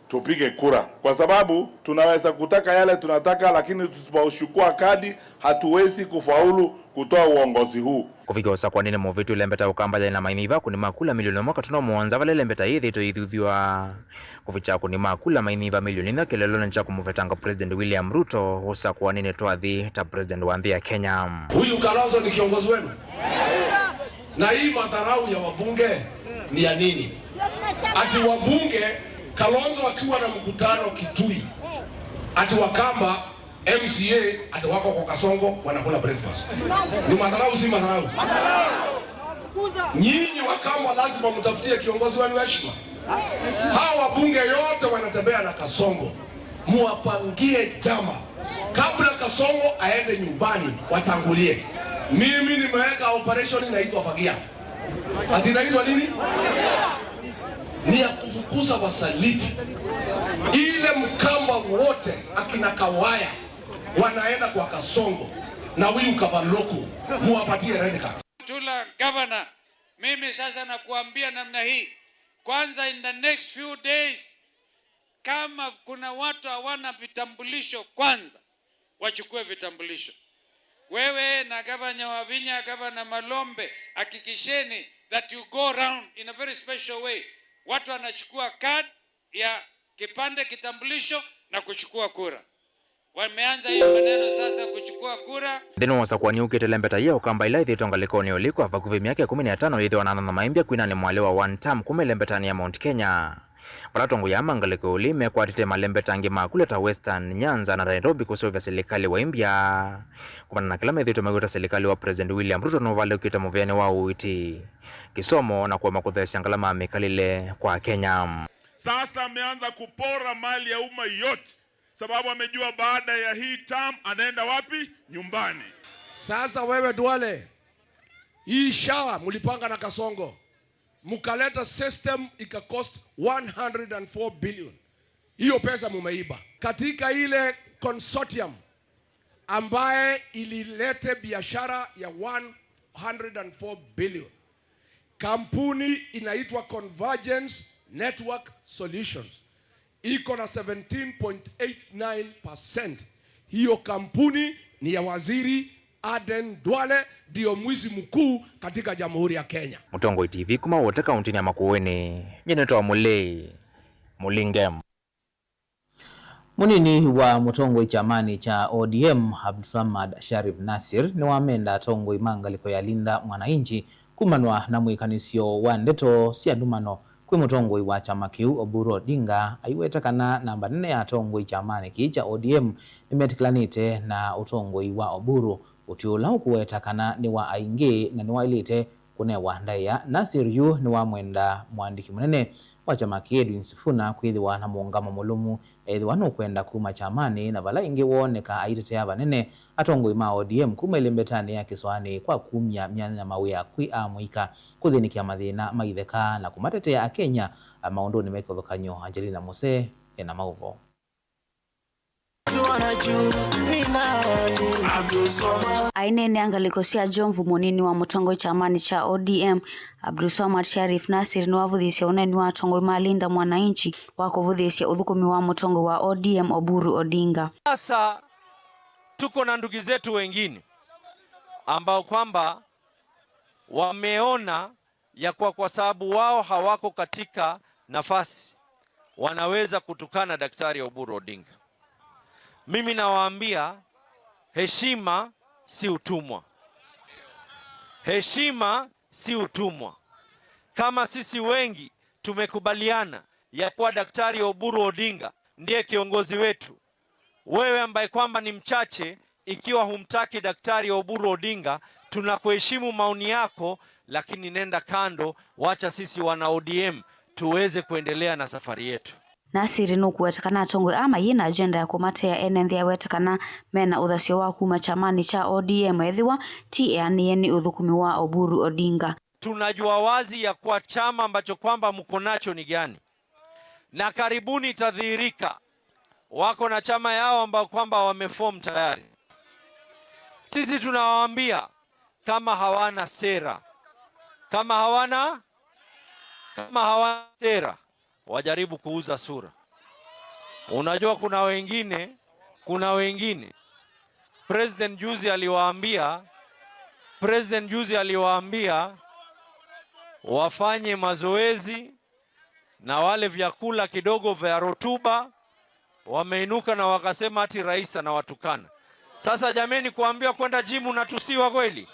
tupige kura, kwa sababu tunaweza kutaka yale tunataka, lakini tusipochukua kadi, hatuwezi kufaulu kutoa uongozi huu. Kũvikĩa ũsakũanĩnĩ mũvĩtu, ĩlembeta ya Ũkamba yaĩ na maimba akũni ma kula milioni ĩmwe katono mũonza, vala ĩlembeta yĩthĩĩtwe yĩthuthw'a kũvikya akũni ma kula maimba milioni inya kĩlelonĩ kya kũmũvetanga President William Ruto ũsakũanĩnĩ twathi ta President wa nthĩ ya Kenya. Huyu Kalonzo ni kiongozi wenu? Na hii madharau ya wabunge ni ya nini? Ati wabunge, Kalonzo akiwa na mkutano Kitui, ati Wakamba M C A ati wako kwa Kasongo wanakula breakfast. Ni madharau, si madharau? Nyinyi Wakamba lazima mtafutie kiongozi wenu heshima. Hawa wabunge yote wanatembea na Kasongo. Muwapangie jama. Kabla Kasongo aende nyumbani, watangulie. Mimi nimeweka operation inaitwa Fagia. Ati inaitwa nini? Ni ya kufukuza wasaliti. Ile Mkamba wote, akina Kawaya, wanaenda kwa Kasongo na huyu Kavaloku, muwapatie red card. Tula governor, mimi sasa nakuambia namna hii. Kwanza, in the next few days, kama kuna watu hawana vitambulisho, kwanza wachukue vitambulisho. Wewe na gavana Wavinya, gavana Malombe, hakikisheni that you go round in a very special way. Watu wanachukua card ya kipande, kitambulisho na kuchukua kura. Wameanza hiyo maneno sasa kuchukua kura. Nthĩnĩ wa ũsakũani ũkĩte, ĩlembeta ya Ũkamba ĩla ĩthĩĩtwe ngalĩkonĩ ya ũliku kwa vakuvĩ myaka ĩkũmi na ĩtano yĩthĩwa na anana maimbya kwinanĩ mwalĩ wa one term kuma ĩlembetanĩ ya Mount Kenya. Vala atongoi aa ma ngalĩko ya ũlei mekwatĩte malembeta angĩ ma kula ta Western, Nyanza na Nairobi kũseũvya silikalĩ wa imbya. Kumana na kĩla methĩĩtwe maiweta silikalĩ wa President William Ruto nũvalũkĩte mũvĩanĩ wa ũiiti, kĩsomo na kũema kũtheesya ngalama ya mĩkalĩle kwa Akenya. Sasa ameanza kupora mali ya umma yote, sababu amejua baada ya hii term anaenda wapi? Nyumbani. Sasa wewe Duale, hii SHA mlipanga na Kasongo, mkaleta system ika cost one hundred and four billion. Hiyo pesa mumeiba. Katika ile consortium ambaye ililete biashara ya one hundred and four billion, kampuni inaitwa Convergence Network Solutions iko na seventeen point eight nine percent. Hiyo kampuni ni ya Waziri Aden Duale, ndio mwizi mkuu katika Jamhuri ya Kenya. Mũtongoi T V kuma Wote kauntinĩ ya Makueni, nyie nĩtawa Mũlei Mũlinge. Mũnini wa mũtongoi kyamanĩ kya O D M, Abdulswamad Sharif Nassir, nĩwamenda atongoi ma ngalĩko ya Linda Mwananchi kumanwa na mwĩkanĩsyo wa ndeto sya ndumano Kwĩ mũtongoi wa kyama kĩu, Oburu Odinga, aiweta kana namba nene ya atongoi kyamanĩ kĩĩ kya O D M nĩmetĩkĩlanĩte na ũtongoi wa Oburu, ũtwi ũla ũkũweta kana nĩ wa aingĩ na nĩwaĩlĩte kũnewa ndaĩa. Nasir yu nĩwamwenda mũandĩki mũnene wa kyama kĩĩ, Edwin Sifuna, kwĩthĩwa na mũũngamo mũlũmu ethĩwa nũkwenda kuma kyamanĩ, na vala ĩngĩ wooneka aitetea vanene atongoi ma O D M kuma ĩlembetanĩ ya kĩsoanĩ kwa kumya myanya ya mawĩa kwĩ amũika, kũthĩnĩkĩa mathĩna ma itheka na kũmatetea Akenya maũndũnĩ me kĩvathũkany'o. Angelina Muse ena maũvoo. Aineenea ngalĩko sya Jomvu, mũnini wa mũtongoi kyamanĩ kya O D M, Abdulswamad Sharif Nasir, nĩwavũthĩĩsye ũneeni wa atongoi ma Linda Mwananchi wa kũvũthĩĩsya ũthũkũmi wa mũtongoi wa O D M, Oburu Odinga. Sasa tuko na ndugu zetu wengine ambao kwamba wameona ya kuwa kwa sababu wao hawako katika nafasi, wanaweza kutukana Daktari Oburu Odinga. Mimi nawaambia, heshima si utumwa. Heshima si utumwa. Kama sisi wengi tumekubaliana ya kuwa Daktari Oburu Odinga ndiye kiongozi wetu, wewe ambaye kwamba ni mchache, ikiwa humtaki Daktari Oburu Odinga, tunakuheshimu maoni yako, lakini nenda kando, wacha sisi wana O D M tuweze kuendelea na safari yetu. Nasir nũkũweta kana atongoi aa mayĩ na agenda ya kũmatea ene nthĩ, aweta kana mena ũthasyo wa kuma kyamanĩ kya O D M ethĩwa ti eanĩe nĩ ũthũkũmi wa Oburu Odinga. Tunajua wazi ya kuwa chama ambacho kwamba mko nacho ni gani, na karibuni itadhihirika. Wako na chama yao ambao kwamba wameform tayari. Sisi tunawaambia, kama hawana sera, kama hawana, kama hawana sera, wajaribu kuuza sura. Unajua, kuna wengine, kuna wengine President juzi aliwaambia, President juzi aliwaambia wafanye mazoezi na wale vyakula kidogo vya rutuba, wameinuka na wakasema ati rais anawatukana. Sasa jameni, kuambiwa kwenda jimu natusiwa kweli?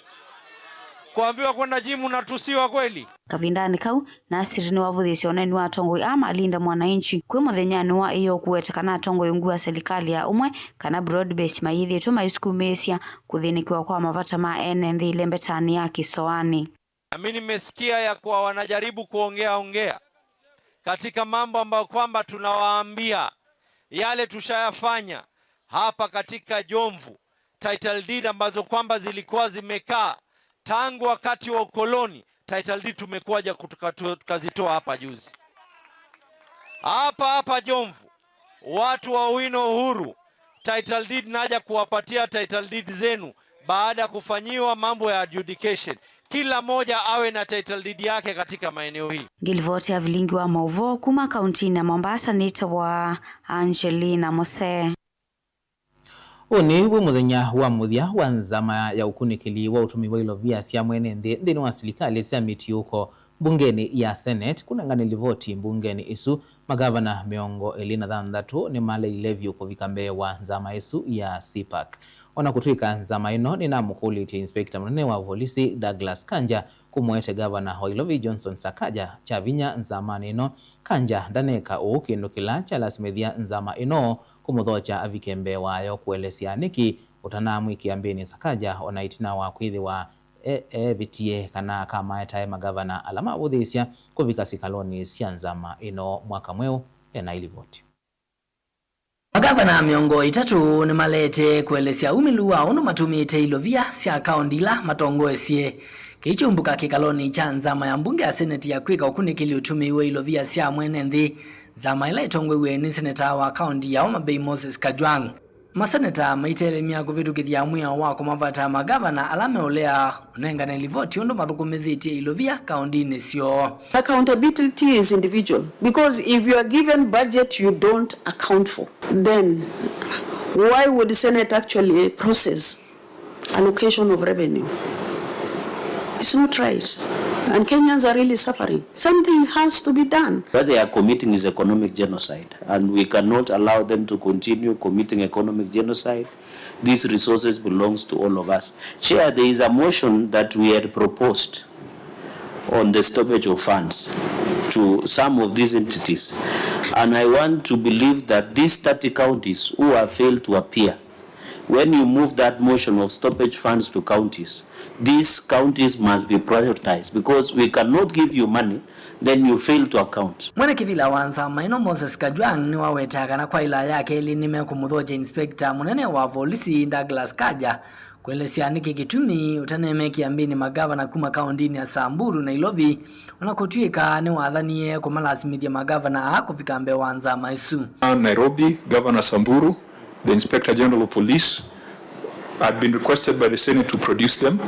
Kuambiwa kwenda jimu natusiwa kweli? Kavindanĩ kau, Nasir nĩwavũthĩĩsye ũneeni wa atongoi aa ma Linda Mwananchi kwĩ mũthenyanĩ wa ĩyoo kũweta kana atongoi ungu wa silikalĩ ya ũmwe kana broad based mayĩthĩĩtwe maisukumĩĩsya kũthĩnĩkĩwa kwa mavata ma ene nthĩ ĩlembetanĩ ya kĩsoanĩ. Na mimi nimesikia ya kuwa wanajaribu kuongea ongea katika mambo ambayo kwamba tunawaambia yale tushayafanya hapa katika Jomvu, title deed ambazo kwamba zilikuwa zimekaa tangu wakati wa ukoloni, title deed tumekuja kutuka-, tukazitoa hapa juzi. Hapa hapa Jomvu, watu wa Owino Uhuru, title deed naja kuwapatia title deed zenu baada ya kufanyiwa mambo ya adjudication. Kila moja awe na title deed yake katika maeneo hii. Ngĩlivoti ya vilingi wa maũvoo kuma kauntinĩ ya Mombasa nĩtawa Angelina Mose. Ũũ nĩ wĩ mũthenya wa mũthya wa nzama ya ũkunĩkĩli wa ũtũmĩi wa ilovia sya mwene nthĩ nthĩnĩ wa silikalĩ sya mĩtiũko mbungenĩ ya Senate kũnengane livoti mbungenĩ ĩsu. Magavana mĩongo ĩlĩ na thanthatũ nĩmaleile vyũ kũvika mbee wa nzama ĩsu ya CPAC. O na kũtw'ĩka nzama ĩno nĩnamũkũlĩtye inspekta mũnene wa volisi Douglas Kanja kũmũete gavana wa Ilovi Johnson Sakaja kya vinya nzamanĩ ĩno, Kanja ndaneka ũu, kĩndũ kĩla kyalasimĩthya nzama ĩno kũmũthokya avike mbee wayo kũelesya nĩkĩ ũtanamwĩkĩa mbĩnĩ Sakaja, o na ĩtina wa kwĩthĩwa e-, eevĩtie kana akamaetae magavana ala mavũthĩĩsya kũvika sikalonĩ sya nzama ĩno mwaka mweũ. Ena ilivoti. Magavana mĩongo ĩtatũ nĩmaleete kũelesya umĩlu wa ũndũ matũmĩĩte ilovia sya kaũndi ila matongoesye kĩkyumbũka kĩkalonĩ kya nzama ya mbunge ya seneti ya kwĩka ũkunĩkĩli ũtũmĩi wa ilovia sya mwene nthĩ, nzama ĩla ĩtongoew'e nĩ seneta wa kaũndi ya Homa Bay Moses Kajwang'. Maseneta maitelemya kũvĩtũkĩthya mwĩao wa kũmavata magavana ala meũlea ũnengane livoti ũndũ mathũkũmĩthĩtye ilovia kaũndinĩ syoo. Accountability is individual, because if you are given budget you don't account for, then why would Senate actually process allocation of revenue? It's not right. And Kenyans are really suffering. Something has to be done. What they are committing is economic genocide, and we cannot allow them to continue committing economic genocide. These resources belongs to all of us. Chair, there is a motion that we had proposed on the stoppage of funds. to some of these entities. And I want to believe that these thirty counties who have failed to appear, when you move that motion of stoppage funds to counties, these counties must be prioritized, because we cannot give you money, then you fail to account. Mwene kĩvĩla wa nzama ĩno Moses Kajwang' nĩwawetaa kana kwa ĩla ya kelĩ nĩmekũmũthokya inspector mũnene wa volisi Douglas Kaja, kũelesya nĩkĩ kĩtumi ũtanemekĩa mbĩnĩ magavana kuma kaũndĩnĩ ya Samburu na Ilovi, ona kũtw'ĩka nĩwathanie kũmalasimĩthya magavana aa kũvika mbee wa nzama ĩsu. Nairobi, Governor Samburu, the Inspector General of Police, had been requested by the Senate to produce them.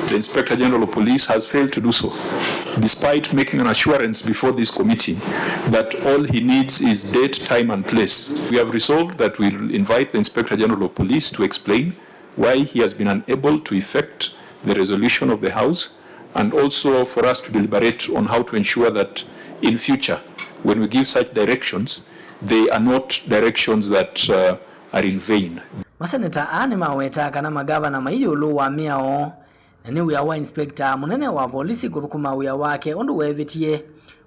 The Inspector General of Police has failed to do so, despite making an assurance before this committee that all he needs is date, time, and place. We have resolved that we'll invite the Inspector General of Police to explain why he has been unable to effect the resolution of the House, and also for us to deliberate on how to ensure that in future, when we give such directions, they are not directions that, uh, are in vain. Maseneta aa nĩmawetaa kana magavana mai ĩũlũ wa mĩao, na nĩ wĩa wa inspector mũnene wa volisi kũthũkũma wĩa wake ũndũ weevĩtie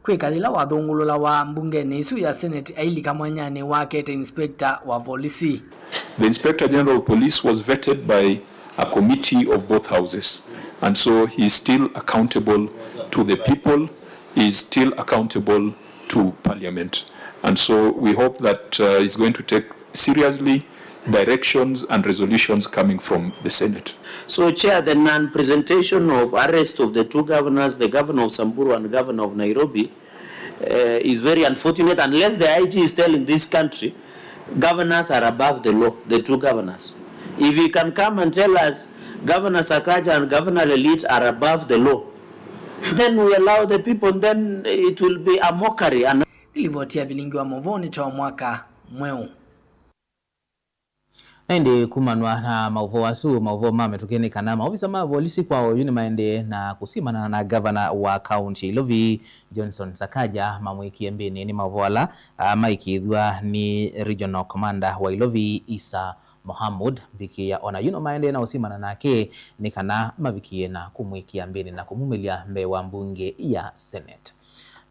kwĩka yĩla wathũngũlũlawa mbungenĩ ĩsu ya Senate ailika mwanyanĩ wake ta inspector wa volisi. The Inspector General of Police was vetted by a committee of both houses, and so he is still accountable to the people, he is still accountable to Parliament, and so we hope that, uh, he's going to take seriously directions and resolutions coming from the Senate. So, Chair, the non-presentation of arrest of the two governors, the governor of Samburu and governor of Nairobi, uh, is very unfortunate, unless the I G is telling this country governors are above the law, the two governors. If he can come and tell us Governor Sakaja and Governor Lelit are above the law, then we allow the people, then it will be a mockery. And Nĩ livoti ya vilingi wa maũvoo nĩ ta mwaka mweũ. Na ĩndĩ kumanwa na maũvoo asu, maũvoo ma mĩtũkĩ nĩ kana maovisa ma volisi kwa oyu nĩmaendee na kũsimana na gavana wa kaunti ya Ilovi, Johnson Sakaja, mamwĩkie mbĩnĩ nĩ maũvoo ala, ah, maĩkĩĩthw'a nĩ regional commander wa Ilovi, Isa Mohamud. Mbikĩĩa ona yu no maendee na ũsimana nake nĩ kana mavikĩe na kũmwĩkĩa mbĩnĩ na kũmumĩlya mbee wa mbunge ya Senate.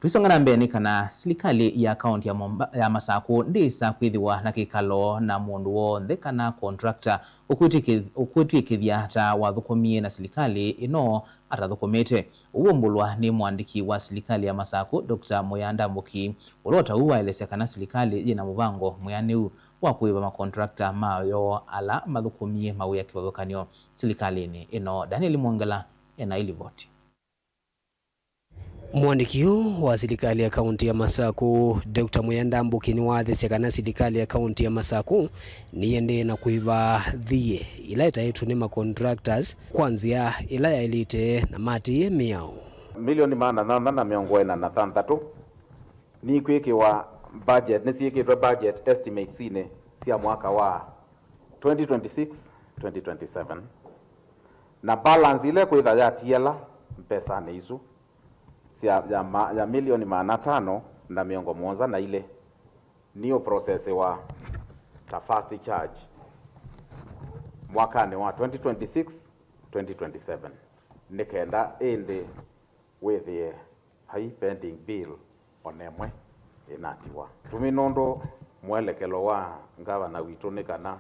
Tũisonga na mbee nĩ kana silikalĩ ya kaunti ya Momba-, ya Masakũ ndĩĩsa kwĩthĩwa na kĩkalo na mũndũ w'onthe kana contractor ũkwĩtĩkĩ-, ũkwĩtw'ĩkĩthya ta wathũkũmie na silikalĩ ĩno atathũkũmĩte. Ũu ũmbũlwa nĩ mũandĩki wa silikalĩ ya Masakũ, Doctor Mũya Ndambũki, ũla o ta ũu waelesya kana silikalĩ yĩ na mũvango mwĩanĩu wa kũĩva makontrakta mayo ala mathũkũmie mawĩa kĩvathũkany'o silikalĩnĩ ĩno. Daniel Mwongela ena ĩ livoti. Mũandĩki ũũ wa silikalĩ ya kaunti ya Masakũ, Doctor Mũya Ndambũki, nĩwaathĩsye kana silikalĩ ya kaunti ya Masakũ nĩyĩendee na kũĩva thiĩ ila ĩtaĩtwe nĩ ma contractors kwa nzĩa ĩla yaĩlĩte na matiĩe mĩao. Milioni maana thanthatũ na mĩongo ĩna na thanthatũ nikwĩkĩwa budget, nĩsyĩkĩtwe budget estimatesinĩ sya mwaka wa twenty twenty-six, twenty twenty-seven. Na balance ĩla ĩkwĩtha yatiala mbesanĩ isu sya, ya, ma, ya milioni maana atano na mĩongo mũonza na ilĩ nĩũprocessiwa ta first charge mwakanĩ wa twenty twenty-six, twenty twenty-seven, nĩ kenda ĩndĩ wĩthĩe vai pending bill o na ĩmwe ĩnatiwa. Tumi nũndũ mwelekelo wa ngavana witũ nĩ kana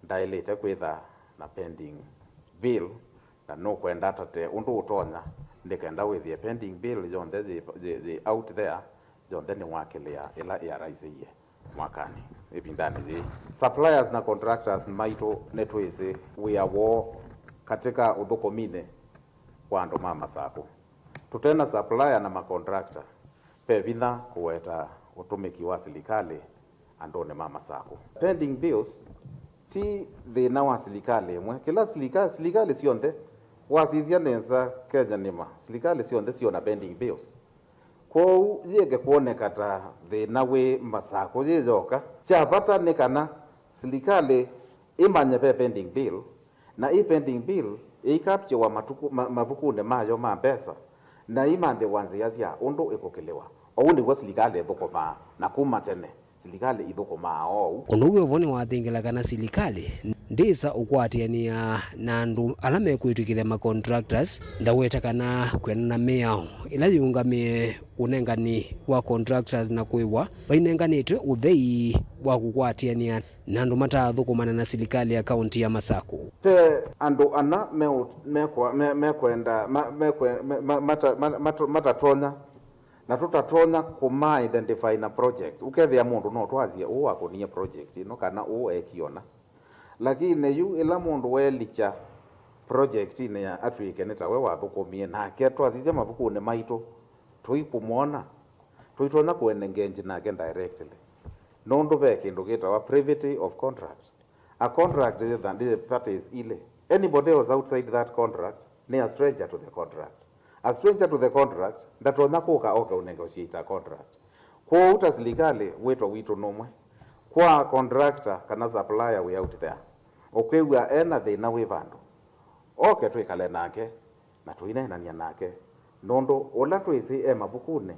ndaĩlĩte kwĩtha na pending bill, na nũkwenda atate ũndũ ũtonya nĩ kenda wĩthĩe pending bill yonthe yĩ, yĩ, yĩ out there, yonthe nĩwakĩlĩa ĩla ĩaraisĩie mwakanĩ ĩvindanĩ yĩĩ. Suppliers na contractors maitũ nĩtwĩsĩ wĩa woo katika ũthũkũminĩ wa andũ ma Masakũ. Tũte na supplier na macontractor, ve vinya kũweta ũtũmĩki wa silikalĩ andũnĩ ma Masakũ. Pending bills ti thĩna wa silikalĩ ĩmwe. Kĩla silika-, silikalĩ syonthe, wasisya nesa Kenya nĩma, silikalĩ syonthe syona pending bills. Kwoou yĩeke kwoneka ta thĩna wĩ Masakũ yĩ yoka. Kya vata nĩ kana silikalĩ ĩmanye ve pending bill, na ĩ pending bill ĩikaptiwa matukũ, ma, mavukunĩ mayo ma mbesa, na ĩimanthĩwa nzĩa sya ũndũ ĩkũkĩlĩwa. Ũu nĩw'o silikalĩ ĩthũkũmaa na kuma tene. Silikalĩ ithũkũmaa oou. Ũndũ wĩ o vo nĩwathingĩla kana silikalĩ ndĩsa ũkwatĩanĩa na andũ ala mekwĩtw'ĩkĩthya ma contractors. Ndaweta kana kwĩana na mĩao ĩla yĩũngamĩe ũnengani wa contractors na kũĩwa vainenganĩtwe ũthei wa kũkwatĩanĩa na andũ mataathũkũmana na silikalĩ ya kaunti ya Masaku. Ve andũ ana meũ-, mekwa-, me-, mekwenda, ma-, mekwe-, me-, ma-, mata-, ma-, mata-, matatonya, na tũtatonya kũma identify na projects. Ũkethĩa mũndũ no twasye ũũ wakũnie project ĩno kana ũũ ekie ũna. Lakini yu ĩla mũndũ welikya project-inĩ ya atw'ĩke nĩ tawe wathũkũmie, nake twasisya mavukunĩ maitũ tũikũmwona, tũitonya kũ engage nake directly. Nũndũ ve kĩndũ kĩtawa privity of contract. A contract is the, the parties ilĩ. Anybody else outside that contract nĩ a stranger to the contract. A stranger to the contract ndatonya kũka oke ũnegotiate a contract. Kwoou ta silikalĩ, wĩto witũ nũmwe. Kwa contractor kana supplier wĩ out there, ũkwĩw'a ena thĩna wĩ vandũ, oke twĩkale nake na tũineenany'a nake, nũndũ ũla twĩsĩ e mavukunĩ,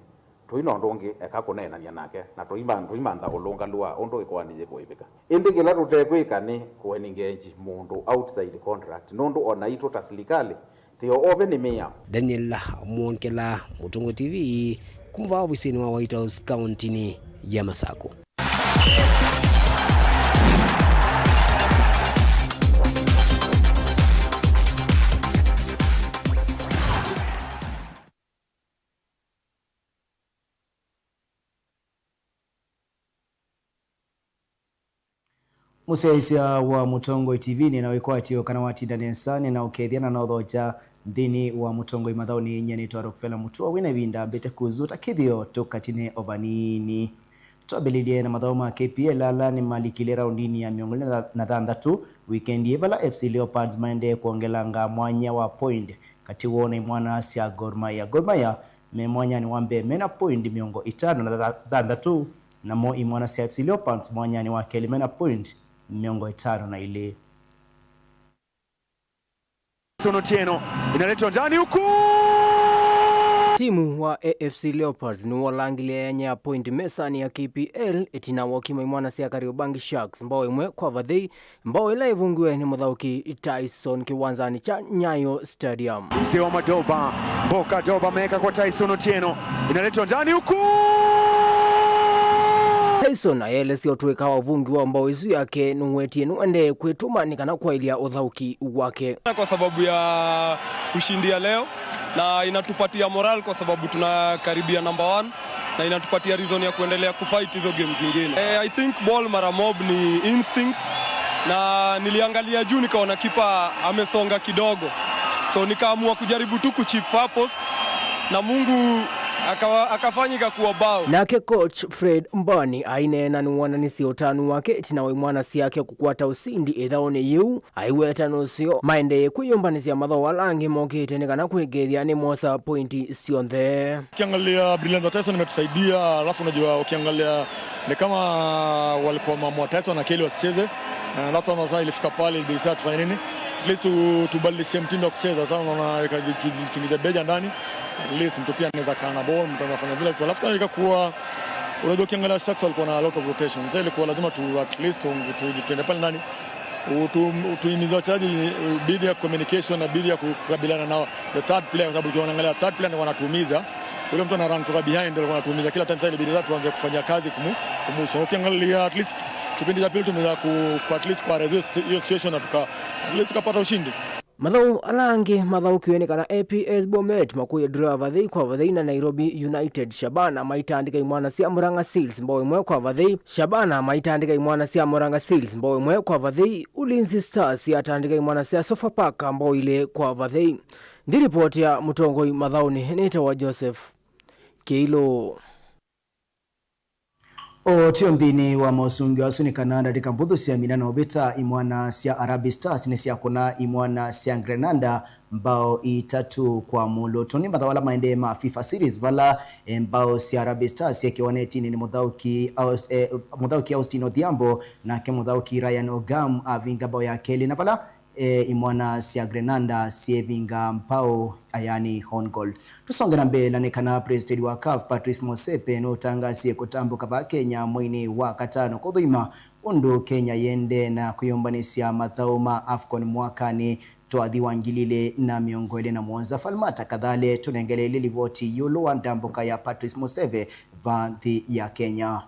tũi na ũndũ ũngĩ eka kũneenany'a nake, na tũima-, tũimantha ũlũngalu wa ũndũ ĩkoani yĩkũĩvĩka. Ĩndĩ kĩla tũtekwĩka nĩ kũ engage mũndũ outside contract, nũndũ o naitũ ta silikalĩ, tĩ o ove nĩ mĩao. Daniel Mwongela, Mũtũngũ T V, kuma vaa ovisinĩ wa White House, kauntinĩ ya Masaku. Mũsyaĩĩsya wa Mũtongoi T V nĩ na wĩkwatyo kana watinda nesa, nĩ na ũkethya na nothokya nthĩnĩ wa Mũtongoi mathaũnĩ. Nyie nĩtwa Rockefeller Mũtua, wĩna ĩvinda mbĩte kũzuta kĩthĩo tũkatine o vanini. Twambĩlĩlye na mathaũ ma K P L ala nĩmalikile raundinĩ ya mĩongo ĩlĩ na thanthatũ wikendi ĩĩ, vala F C Leopards maendee kwongelanga mwanya wa point katĩ woo na imwana sya Gor Mahia. Gor Mahia me mwanyanĩ wa mbee mena point mĩongo ĩtano na thanthatũ, namo imwana sya F C Leopards mwanyanĩ wa kelĩ mena point mĩongo ĩtano na ilĩ. Sono Tieno inaletwa ndani huku. Timu wa A F C Leopards nĩwolangile yanya ya point mesanĩ ya K P L ĩtina wa ũkima imwana sya Kariobangi Sharks mbao ĩmwe kwa vathei, mbao ĩla ĩvungiwe nĩ mũthaũki Tyson kĩwanzanĩ kya Nyayo Stadium. Mzee wa Madoba, Mboka Doba ameweka kwa Tyson Otieno, inaletwa ndani huku. Tyson ayelesya ũtũĩka wa ũvungi wa mbao ĩsu yake nũwetie nũendee kwĩtũma nĩ kana kwaĩlya ũthaũki wake. Kwa sababu ya ushindi ya leo, na inatupatia moral kwa sababu tunakaribia number one, na inatupatia reason ya kuendelea kufight hizo games zingine. Eh, I think ball mara mob ni instincts, na niliangalia juu nikaona kipa amesonga kidogo, so nikaamua kujaribu tu kuchip far post na Mungu akawa-, akafanyika kuwa bao. Nake coach Fred Mbani aineena nĩwonanisye ũtanu wake ĩtina wa imwana syake kũkwata ũsindi ĩthaũnĩ yĩu. Aiweta nũseo maendee kwĩyũmbanĩsya mathaũ ala angĩ mokĩte nĩ kana kwĩkĩĩthya nĩmosa pointi syonthe. Ukiangalia brilliance ya Tyson imetusaidia, alafu unajua ukiangalia ni kama walikuwa wameamua Tyson na Kelly wasicheze. Eh, that's why sasa ilifika pale, ilibidi sasa tufanye nini? At least tu-, tubadilishe mtindo wa kucheza. Sasa unaona, ika-, tu-, tuingize Beja ndani. At least mtu pia anaweza kaa na ball, mtu anaweza fanya vile tu. Alafu tena ikakuwa, unajua ukiangalia Sharks walikuwa na a lot of rotation. Sasa ilikuwa lazima tu, at least tu-, tu-, tuende pale ndani. Utu-, utuhimiza wachezaji, uh, bidii ya communication na bidii ya kukabiliana na the third player, kwa sababu ukiangalia third player ndio wanatuumiza. Ule mtu ana run kutoka behind ndio anatuumiza kila time. Sasa ilibidi sasa tuanze kufanya kazi kumu-, kumuhusu. Ukiangalia at least kipindi cha pili tumeweza ku-, ku at least kwa resist hiyo situation na tuka-, at least tukapata ushindi. Mathaũ ala angĩ mathaũkiwe nĩ kana A P S Bomet makũie draw ya vathei kwa vathei na Nairobi United. Shabana maitandĩka imwana sya Murang'a Seals mbao ĩmwe kwa vathei. Shabana maitandĩka imwana sya Murang'a Seals mbao ĩmwe kwa vathei. Ulinzi Stars yatandĩka imwana sya Sofapaka mbao ilĩ kwa vathei. Nthĩ ripoti ya mũtongoi mathaũnĩ nĩtawa Joseph Kĩilũ. O tio nthĩnĩ wa mosũngĩo asu nĩ kana ndatĩka mbũthũ sya mĩnano vĩta imwana sya Harambee Stars nĩsyakũna imwana sya Grenada mbao itatũ kwa mũlũ. Tũnĩ mathaũ ala maendee ma FIFA Series vala, eh, mbao sya Harambee Stars syekiwa netinĩ nĩ mũthaũki Aus-, eh, mũthaũki Austin Odhiambo, nake mũthaũki Ryan Ogam avinga mbao ya kelĩ, na vala E, imwana sya Grenada syĩvinga mbaũ ayani on goal. Tũsonge na mbee na nĩ kana President wa CAF Patrice Motsepe nũtangasie kũtambũka va Kenya mweinĩ wa katano kũthũima ũndũ Kenya yĩendee na kwĩyũmbanĩsya mathaũ ma AFCON mwakanĩ twathi wa ngili ilĩ na mĩongo ĩlĩ na mũonza. Falmata Kathale tũnengele ĩlĩ livoti ĩũlũ wa ndambũka ya Patrice Motsepe va nthĩ ya Kenya.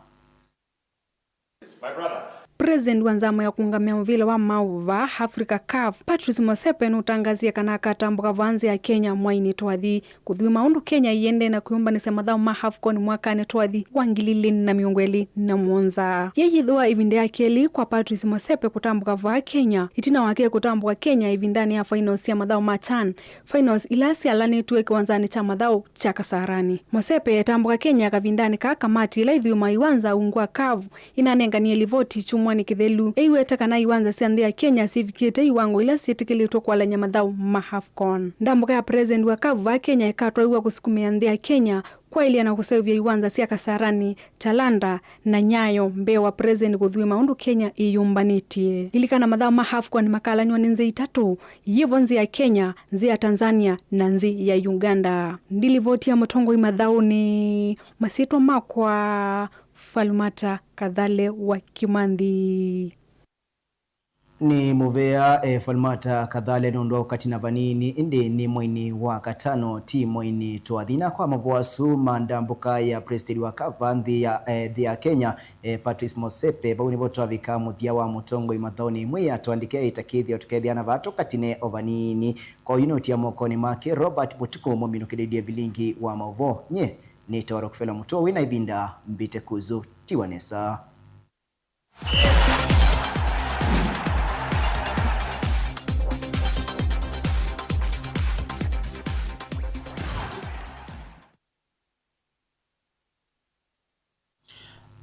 President wa nzama ya kũũngamĩa mũvĩla wa maũvoo va Africa, CAF, Patrice Motsepe nũtangasie kana akatambũka va nthĩ ya Kenya mweinĩ twathi kũthũima ũndũ Kenya ĩendee na kwĩyũmbanĩsya mathaũ ma AFCON mwakanĩ twathi wa ngili ilĩ na mĩongo ĩlĩ na mũonza. Yĩĩ yĩthĩwa ĩvinda ya kelĩ kwa Patrice Motsepe kũtambũka va Kenya, ĩtina wake kũtambũka Kenya ĩvindanĩ ya finals sya mathaũ ma CHAN, finals ila syalanĩtw'e kĩwanzanĩ kya mathaũ kya Kasarani. Motsepe etambũka Kenya kavindanĩ kaa kamati ĩla ĩthũĩmaa iwanza ungu wa CAF ĩnanenganie livoti kyumwanĩ kĩthelu, ĩiweta kana iwanza sya nthĩ ya Kenya syĩvikĩte iwango ila syĩtĩkĩlĩtwe kwalany'a mathaũ ma AFCON. Ndambũka ya President wa CAF va Kenya ĩkatwaiwa kũsukumĩa nthĩ ya Kenya kwaĩlya na kũseũvya iwanza sya Kasarani, Talanta, na Nyayo mbee wa President kũthũĩma ũndũ Kenya ĩyũmbanĩtye. Lilikana, mathaũ ma AFCON makalanywa nĩ nzĩ itatũ, yĩvo nzĩ ya Kenya, nzĩ ya Tanzania, na nzĩ ya Uganda. Ndilivoti ya mũtongoi mathaũnĩ. Masyĩtwa makwa, Falmata Kathale wa Kimanthi. Nĩ mũvea, e, Falmata Kathale nũndũ wa ũkatina vanini, ĩndĩ nĩ mweinĩ wa katano, ti mweinĩ twathi. Na kwa mavoo asu ma ndambũka ya President wa CAF va nthĩ ya, e, nthĩ ya Kenya, e, Patrice Motsepe, vau nĩvo twavika mũthya wa mũtongoi mathaũnĩ. Mwĩĩ atũandĩke ĩtakĩthyo tũkethĩana vaa tũkatine o vanini. Kwa oyu nũtia mokonĩ make Robert Mũtukũ, mũminũkĩlĩlye vilingi wa maũvoo. Nyie nĩtawa Rockefeller Mũtuo, wĩ na ĩvinda mbĩte kuzu. Tiwa nesa.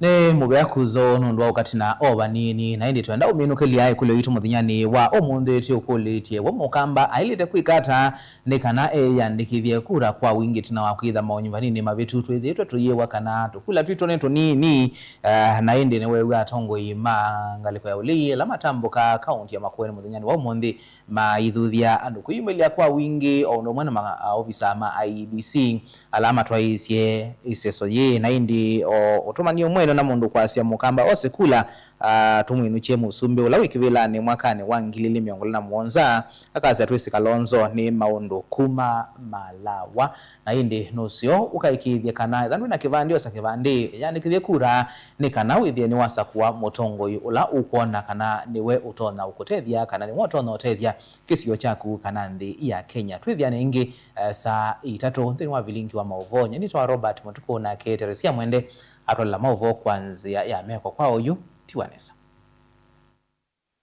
Nĩ mũvea kuzo nũndũ wa ũkatina o vanini, na ĩndĩ twenda ũminũkĩlya ĩkũlyo yitũ mũthenyanĩ wa ũmũnthĩ. Tũkũlĩtye we mũkamba aĩlĩte kwĩka ata nĩ kana eyĩandĩkĩthye kura kwa wingĩ ĩtina wa kwĩtha maũnyuvanini mavĩtu? Twĩthĩĩtwe tũyĩwa kana tũkula twitũ nĩ tũnini, eh, na ĩndĩ nĩweew'a atongoi ma ngalĩko ya ũlei ala matambũkaa kaũnti ya Makueni mũthenyanĩ wa ũmũnthĩ maithuthya andũ kwĩyumĩlya kwa wingĩ, o ũndũ ũmwe na maovisa ma I E B C ala matwaĩĩsye ĩseso yĩĩ. Na ĩndĩ o ũtũmani ũmwe na mũndũ kwasya mũkamba ose kula, ah, tũmwĩnũkye mũsumbĩ ũla wĩ kĩvĩlanĩ mwakanĩ wa ngili ilĩ mĩongo ĩlĩ na mũonza, akasya twĩsĩ Kalonzo nĩ maũndũ kuma Malawa. Na ĩndĩ nũseo ũkaĩkĩĩthye kana ethĩwa ndwĩ na kĩvandĩ, osa kĩvandĩ, yĩandĩkĩthye kura nĩ kana wĩthĩe nĩwasakũa mũtongoi ũla ũkwona kana nĩwe ũtonya ũkũtethya kana nĩwe ũtonya ũtethya kĩsio kyaku kana nthĩ ya Kenya. Twĩthĩane ĩngĩ, eh, saa itatũ nthĩnĩ wa vilingi wa maũvoo. Nyie nĩtawa Robert Mũtukũ, nake Teresia Mwende atwalela maũvoo kwa nzĩa ya meko kwa oyu. Tiwa nesa.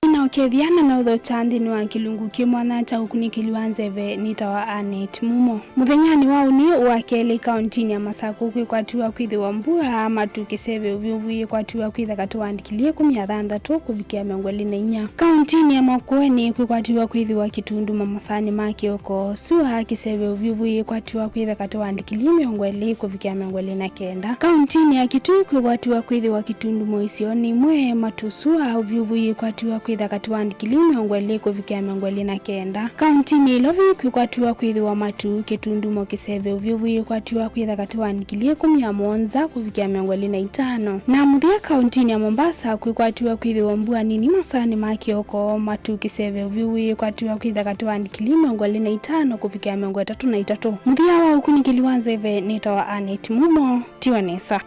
Nĩnaũkethya na naũthokya nthĩnĩ wa kĩlungu kĩ mwanya kya ũkunĩkĩli wa nzeve. Nĩtawa Annet Mumo. Mũthenyanĩ wa ũnĩ wa kelĩ kaũntinĩ ya Masakũ kwĩkwatiwa kwĩthĩwa mbua, matu kĩseve ũvyũvu yĩkwatiwa kwĩtha katĩ wa ndikilii ĩkũmi na thanthatũ kũvikĩa mĩongo ĩlĩ na inya. Kaũntinĩ ya Makueni kwĩkwatiwa kwĩthĩwa kĩtundumo masaanĩ ma kĩoko, sua kĩseve ũvyũvu yĩkwatiwa kwĩtha katĩ wa ndikilii mĩongo ĩlĩ kũvikĩa mĩongo ĩlĩ na kenda. Kaũntinĩ ya Kitui kwĩkwatiwa kwĩthĩwa kĩtundumo isionĩ imwe, matu, sua, ũvyũvu yĩkwatiwa kwĩtha katĩ wa ndikilii mĩongo ĩlĩ kũvikĩa mĩongo ĩlĩ na kenda. Kaũntinĩ ya Ilovi kwĩkwatiwa kwĩthĩwa matu, kĩtundumo kĩseve ũvyũvu yĩkwatiwa kwĩtha katĩ wa ndikilii ĩkũmi na mũonza kũvikĩa mĩongo ĩlĩ na itano. Na mũthya kaũntinĩ ya Mombasa kwĩkwatiwa kwĩthĩwa mbua nini masaanĩ ma kĩoko, matu, kĩseve ũvyũvu yĩkwatiwa kwĩtha katĩ wa ndikilii mĩongo ĩlĩ na itano kũvikĩa mĩongo ĩtatũ na itatũ. Mũthya wa ũkunĩkĩli wa nzeve nĩtawa Annet Mumo. Tiwa nesa.